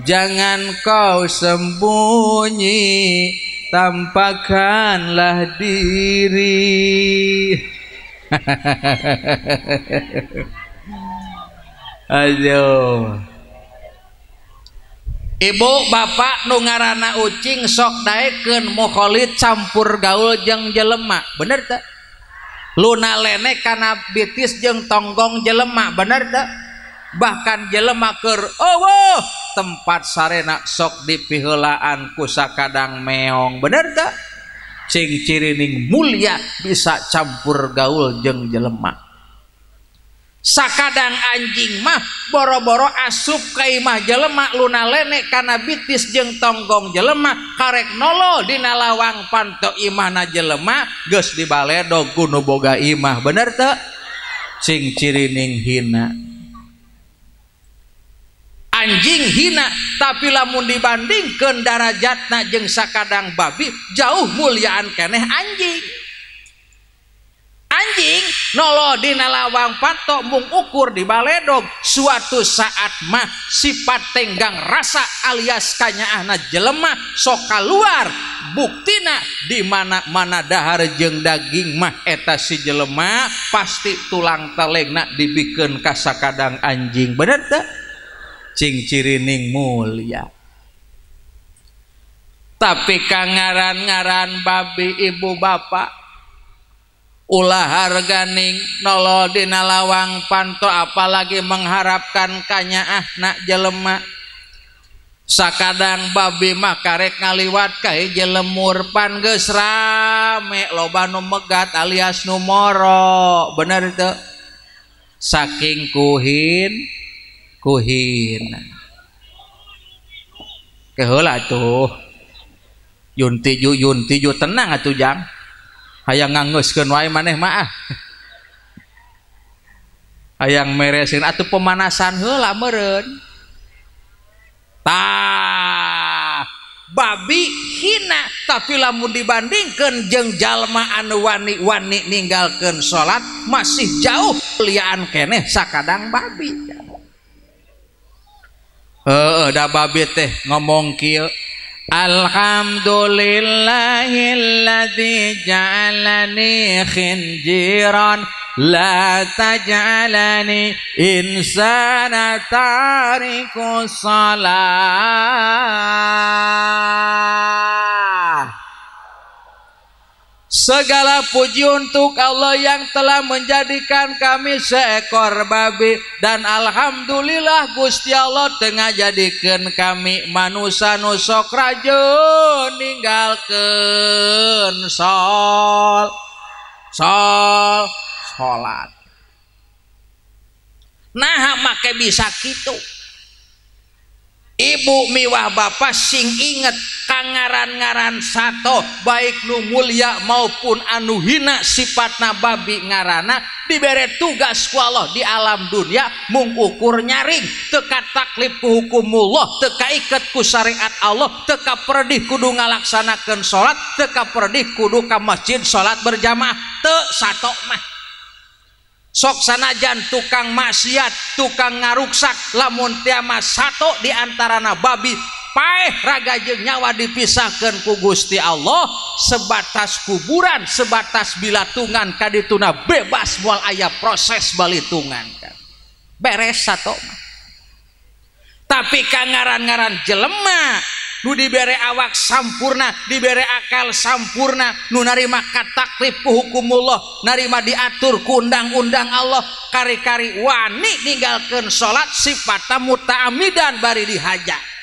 Jangan kau sembunyi, tampakkanlah diri. Aduh. Ibu bapak nu ngaranna ucing sok daekeun mukholid campur gaul jeung jelema, bener teu? Luna lene kana bitis jeung tonggong jelema, bener teu? Bahkan jelema keur eueuh tempat sarena sok dipiheulaan ku sakadang meong, bener teu? Cing cirining mulia bisa campur gaul jeung jelema. Sakadang anjing mah boro-boro asup ka imah jelema luna lene kana bitis jeung tonggong jelema, karek nolo dina lawang panto imahna jelema geus dibaledog ku nu boga imah, bener teu? Cing cirining hina. Anjing hina tapi lamun dibandingkeun darajatna jeung sakadang babi jauh muliaan keneh anjing. Anjing nolo dina lawang panto mung ukur di baledog, suatu saat mah sifat tenggang rasa alias kanyaahna jelema sok kaluar. Buktina di mana-mana dahar jeung daging mah eta si jelema pasti tulang telengna dibikeun ka sakadang anjing, bener teu? Cing cirining mulia. Tapi kangaran-ngaran babi ibu bapak ulah harganing nolo dina lawang panto apalagi mengharapkan kanyaah nak jelema. Sakadang babi mah karek ngaliwat ka hiji lemur pan geus rame loba nu megat alias nu moro, bener teu? Saking kuhin kuhin. Keheula atuh. Yun tiju tenang atuh jang. Hayang nganggeuskeun wae maneh mah ah. Hayang meresin atuh pemanasan heula meureun. Tah, babi hina tapi lamun dibandingkeun jeung jalma anu wani-wani ninggalkeun salat masih jauh liaan keneh sakadang babi. Heeh, da babi teh ngomong kieu, alhamdulillahilladzi ja'alani khinjiran la taj'alani insana tariku salah. Segala puji untuk Allah yang telah menjadikan kami seekor babi, dan alhamdulillah Gusti Allah tengah jadikan kami manusia nu sok rajin ninggalkeun salat. Nah make bisa kitu. Ibu miwah bapak sing inget Kangaran-ngaran sato baik nu mulia maupun anu hina sifatna babi ngarana dibere tugas ku Allah di alam dunia mung ukur nyaring teka taklif ku hukumullah teka iket ku syariat Allah teka perdih kudu ngalaksanakeun salat teka perdih kudu ka masjid salat berjamaah teu sato mah. Sok sanajan tukang maksiat tukang ngaruksak lamun tiama sato di antarana babi paeh raga jeung nyawa dipisahkeun ku Gusti Allah sebatas kuburan sebatas bilatungan kadituna bebas moal aya proses balitungan beres sato mah. Tapi kangaran-ngaran jelema nu dibere awak sampurna dibere akal sampurna nu narima kataklif ku hukumullah narima diatur ku undang-undang Allah kari-kari wani ninggalkeun salat sifatna muta'amidan bari dihaja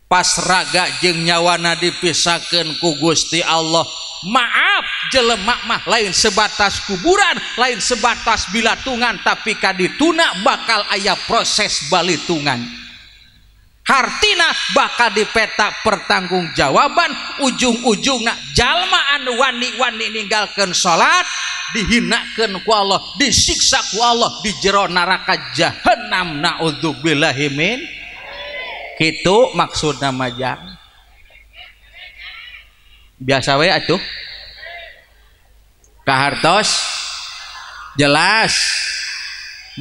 pas raga jeung nyawana dipisahkeun ku Gusti Allah. Maaf jelema mah lain sebatas kuburan lain sebatas bilatungan tapi kadituna bakal aya proses balitungan hartina bakal dipeta pertanggungjawaban ujung-ujungna jalma anu wani-wani ninggalkeun salat dihinakeun ku Allah disiksa ku Allah di jero neraka jahanam naudzubillahi min. Kitu maksudna majang biasa we atuh kahartos jelas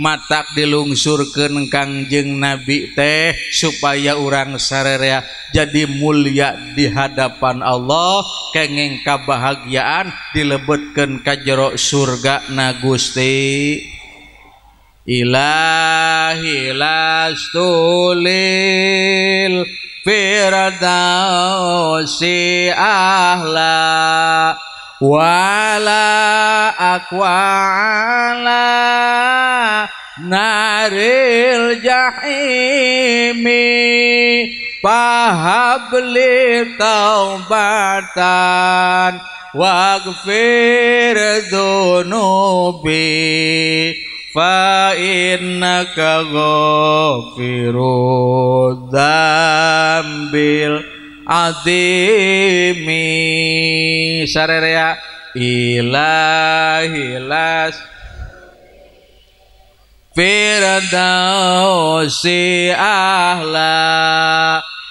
matak dilungsurkeun Kangjeng Nabi teh supaya urang sarerea jadi mulia di hadapan Allah kenging kabahagiaan dilebetkeun ka jero surga na Gusti. Ilahi lastulil firdausi ahla wala aqwa ala naril jahimi fahabli taubatan waghfir dzunubi fa innaka ghafirud dzambil azimi. Sarerea ilahi las firdausi ahla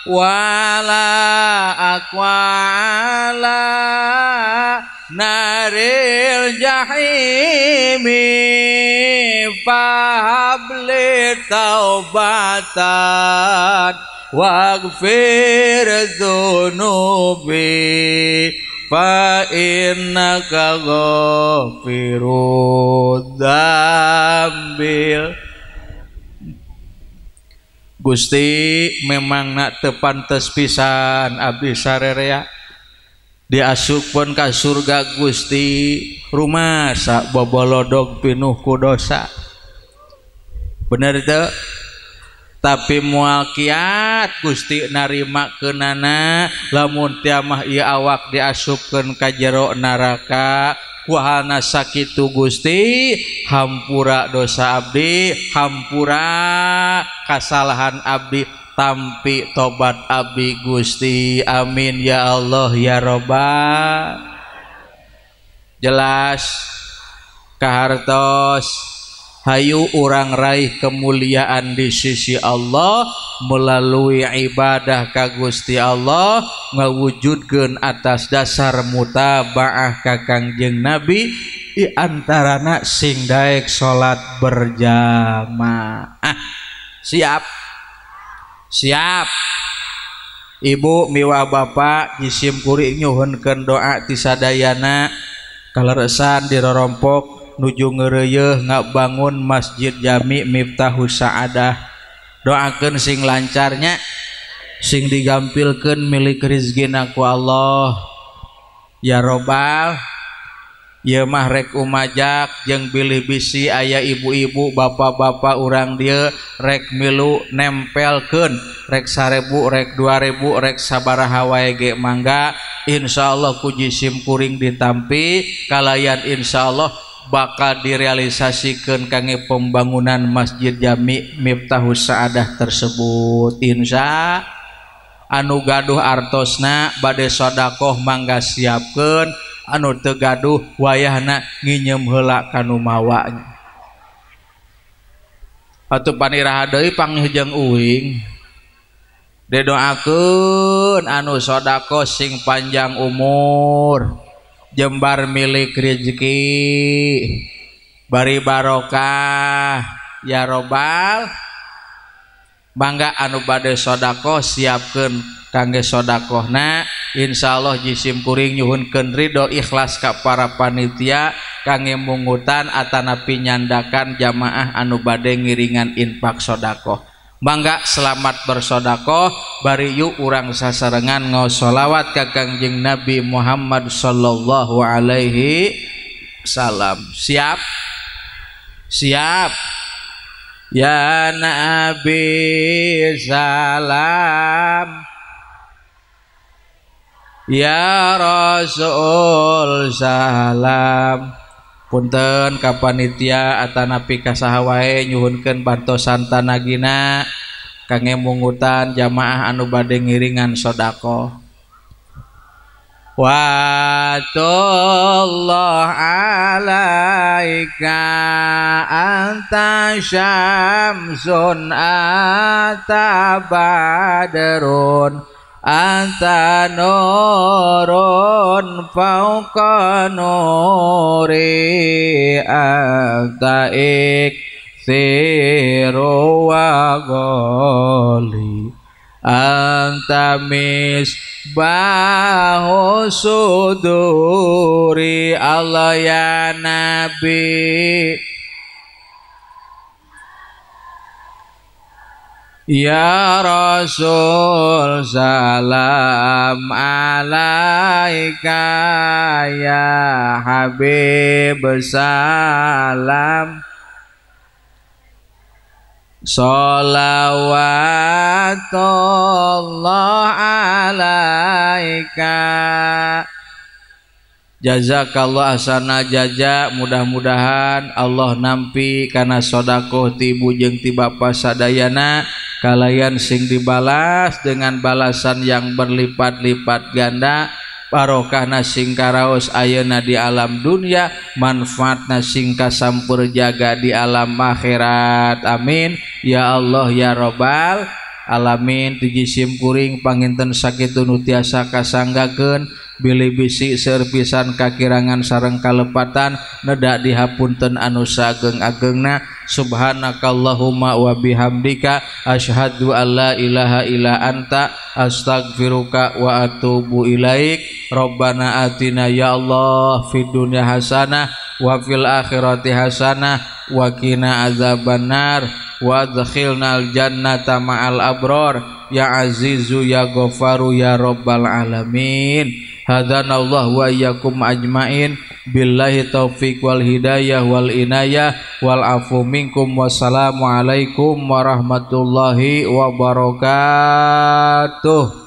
wala aqwa ala naril jahimi fahabli taubatan waghfir dzunubi fa innaka ghafirud dzambil. Gusti memang nak teu pantes pisan abdi sarerea diasupkeun ka surga Gusti rumasa bobolodog pinuh ku dosa bener teu tapi moal kiat Gusti narima keunana lamun tiamah ieu awak diasupkeun ka jero neraka kuahana sakitu Gusti hampura dosa abdi hampura kasalahan abdi tampi tobat abdi Gusti amin ya Allah ya Robbal. Jelas kahartos hayu urang raih kemuliaan di sisi Allah melalui ibadah ka Gusti Allah ngawujudkeun atas dasar mutabaah ka Kangjeng Nabi di antarana sing daek salat berjamaah. Siap siap ibu miwah bapak jisim kuring nyuhunkeun doa ti sadayana kaleresan dirorompok nuju ngeureuyeeh ngabangun Masjid Jami Miftahus Sa'adah. Doakeun sing lancarnya sing digampilkeun milik rizkina ku Allah ya Robbal. Ieu mah rek umajak jeung bilih bisi aya ibu-ibu bapak-bapak urang dieu rek milu nempelkeun rek 1000 rek 2000 rek sabaraha wae ge mangga insyaallah ku jisim kuring ditampi kalayan insyaallah bakal direalisasikan kangge pembangunan Masjid Jami Miftahus Sa'adah tersebut. Insya Anu gaduh artosna bade sodakoh mangga siapkeun, anu teu gaduh wayahna nginyeum heula ka nu mawa. Atuh paniraha deui panggih jeung uing. Didoakeun anu sodakoh sing panjang umur, jembar milik rezeki, bari barokah ya robbal. Mangga anu bade sodakoh siapkeun kangge sodakohna. Insyaallah jisim kuring nyuhunkeun ridho ikhlas ka para panitia kangge mungutan atanapi nyandakan jamaah anu bade ngiringan infak sodakoh. Mangga selamat bersodakoh, bari yuk urang sasarengan ngaos sholawat ka Kangjeng Nabi Muhammad sallallahu alaihi wasallam. Siap? Siap. Ya Nabi salam, ya Rasul salam. Punten ka panitia atanapi ka saha wae nyuhunkeun bantosan tanagina kangge mungutan jamaah anu bade ngiringan sedekah. Watullah alaika anta syamsun anta badrun anta nurun fauqa nuri anta iksiru wa ghali anta misbahu suduri. Allah ya Nabi, ya Rasul salam alaika, ya Habib salam. Sholawatullah alaika. Jazakallah asana jaja, mudah-mudahan Allah nampi kana sodakoh ti ibu jeung ti bapa sadayana, kalayan sing dibalas dengan balasan yang berlipat-lipat ganda, barokahna sing karaos ayeuna di alam dunia, manfaatna sing kasampur jaga di alam akhirat. Amin ya Allah ya robbal alamin. Tuji sim kuring panginten sakitu nu tiasa kasanggakeun, bilih bisi seueur pisan kakirangan sareng kalepatan, nedak dihapunten anu saageng-agengna. Subhanakallahumma wa bihamdika asyhadu alla ilaha illa anta astaghfiruka wa atubu ilaik. Rabbana atina ya Allah fid dunya hasanah wa fil akhirati hasanah wa qina azabannar wa adkhilnal jannata ma'al abrar ya azizu ya ghafaru ya rabbal alamin. Hadanallahu wa iyyakum ajmain. Billahi taufik wal hidayah wal inayah wal afu minkum. Wassalamualaikum warahmatullahi wabarakatuh.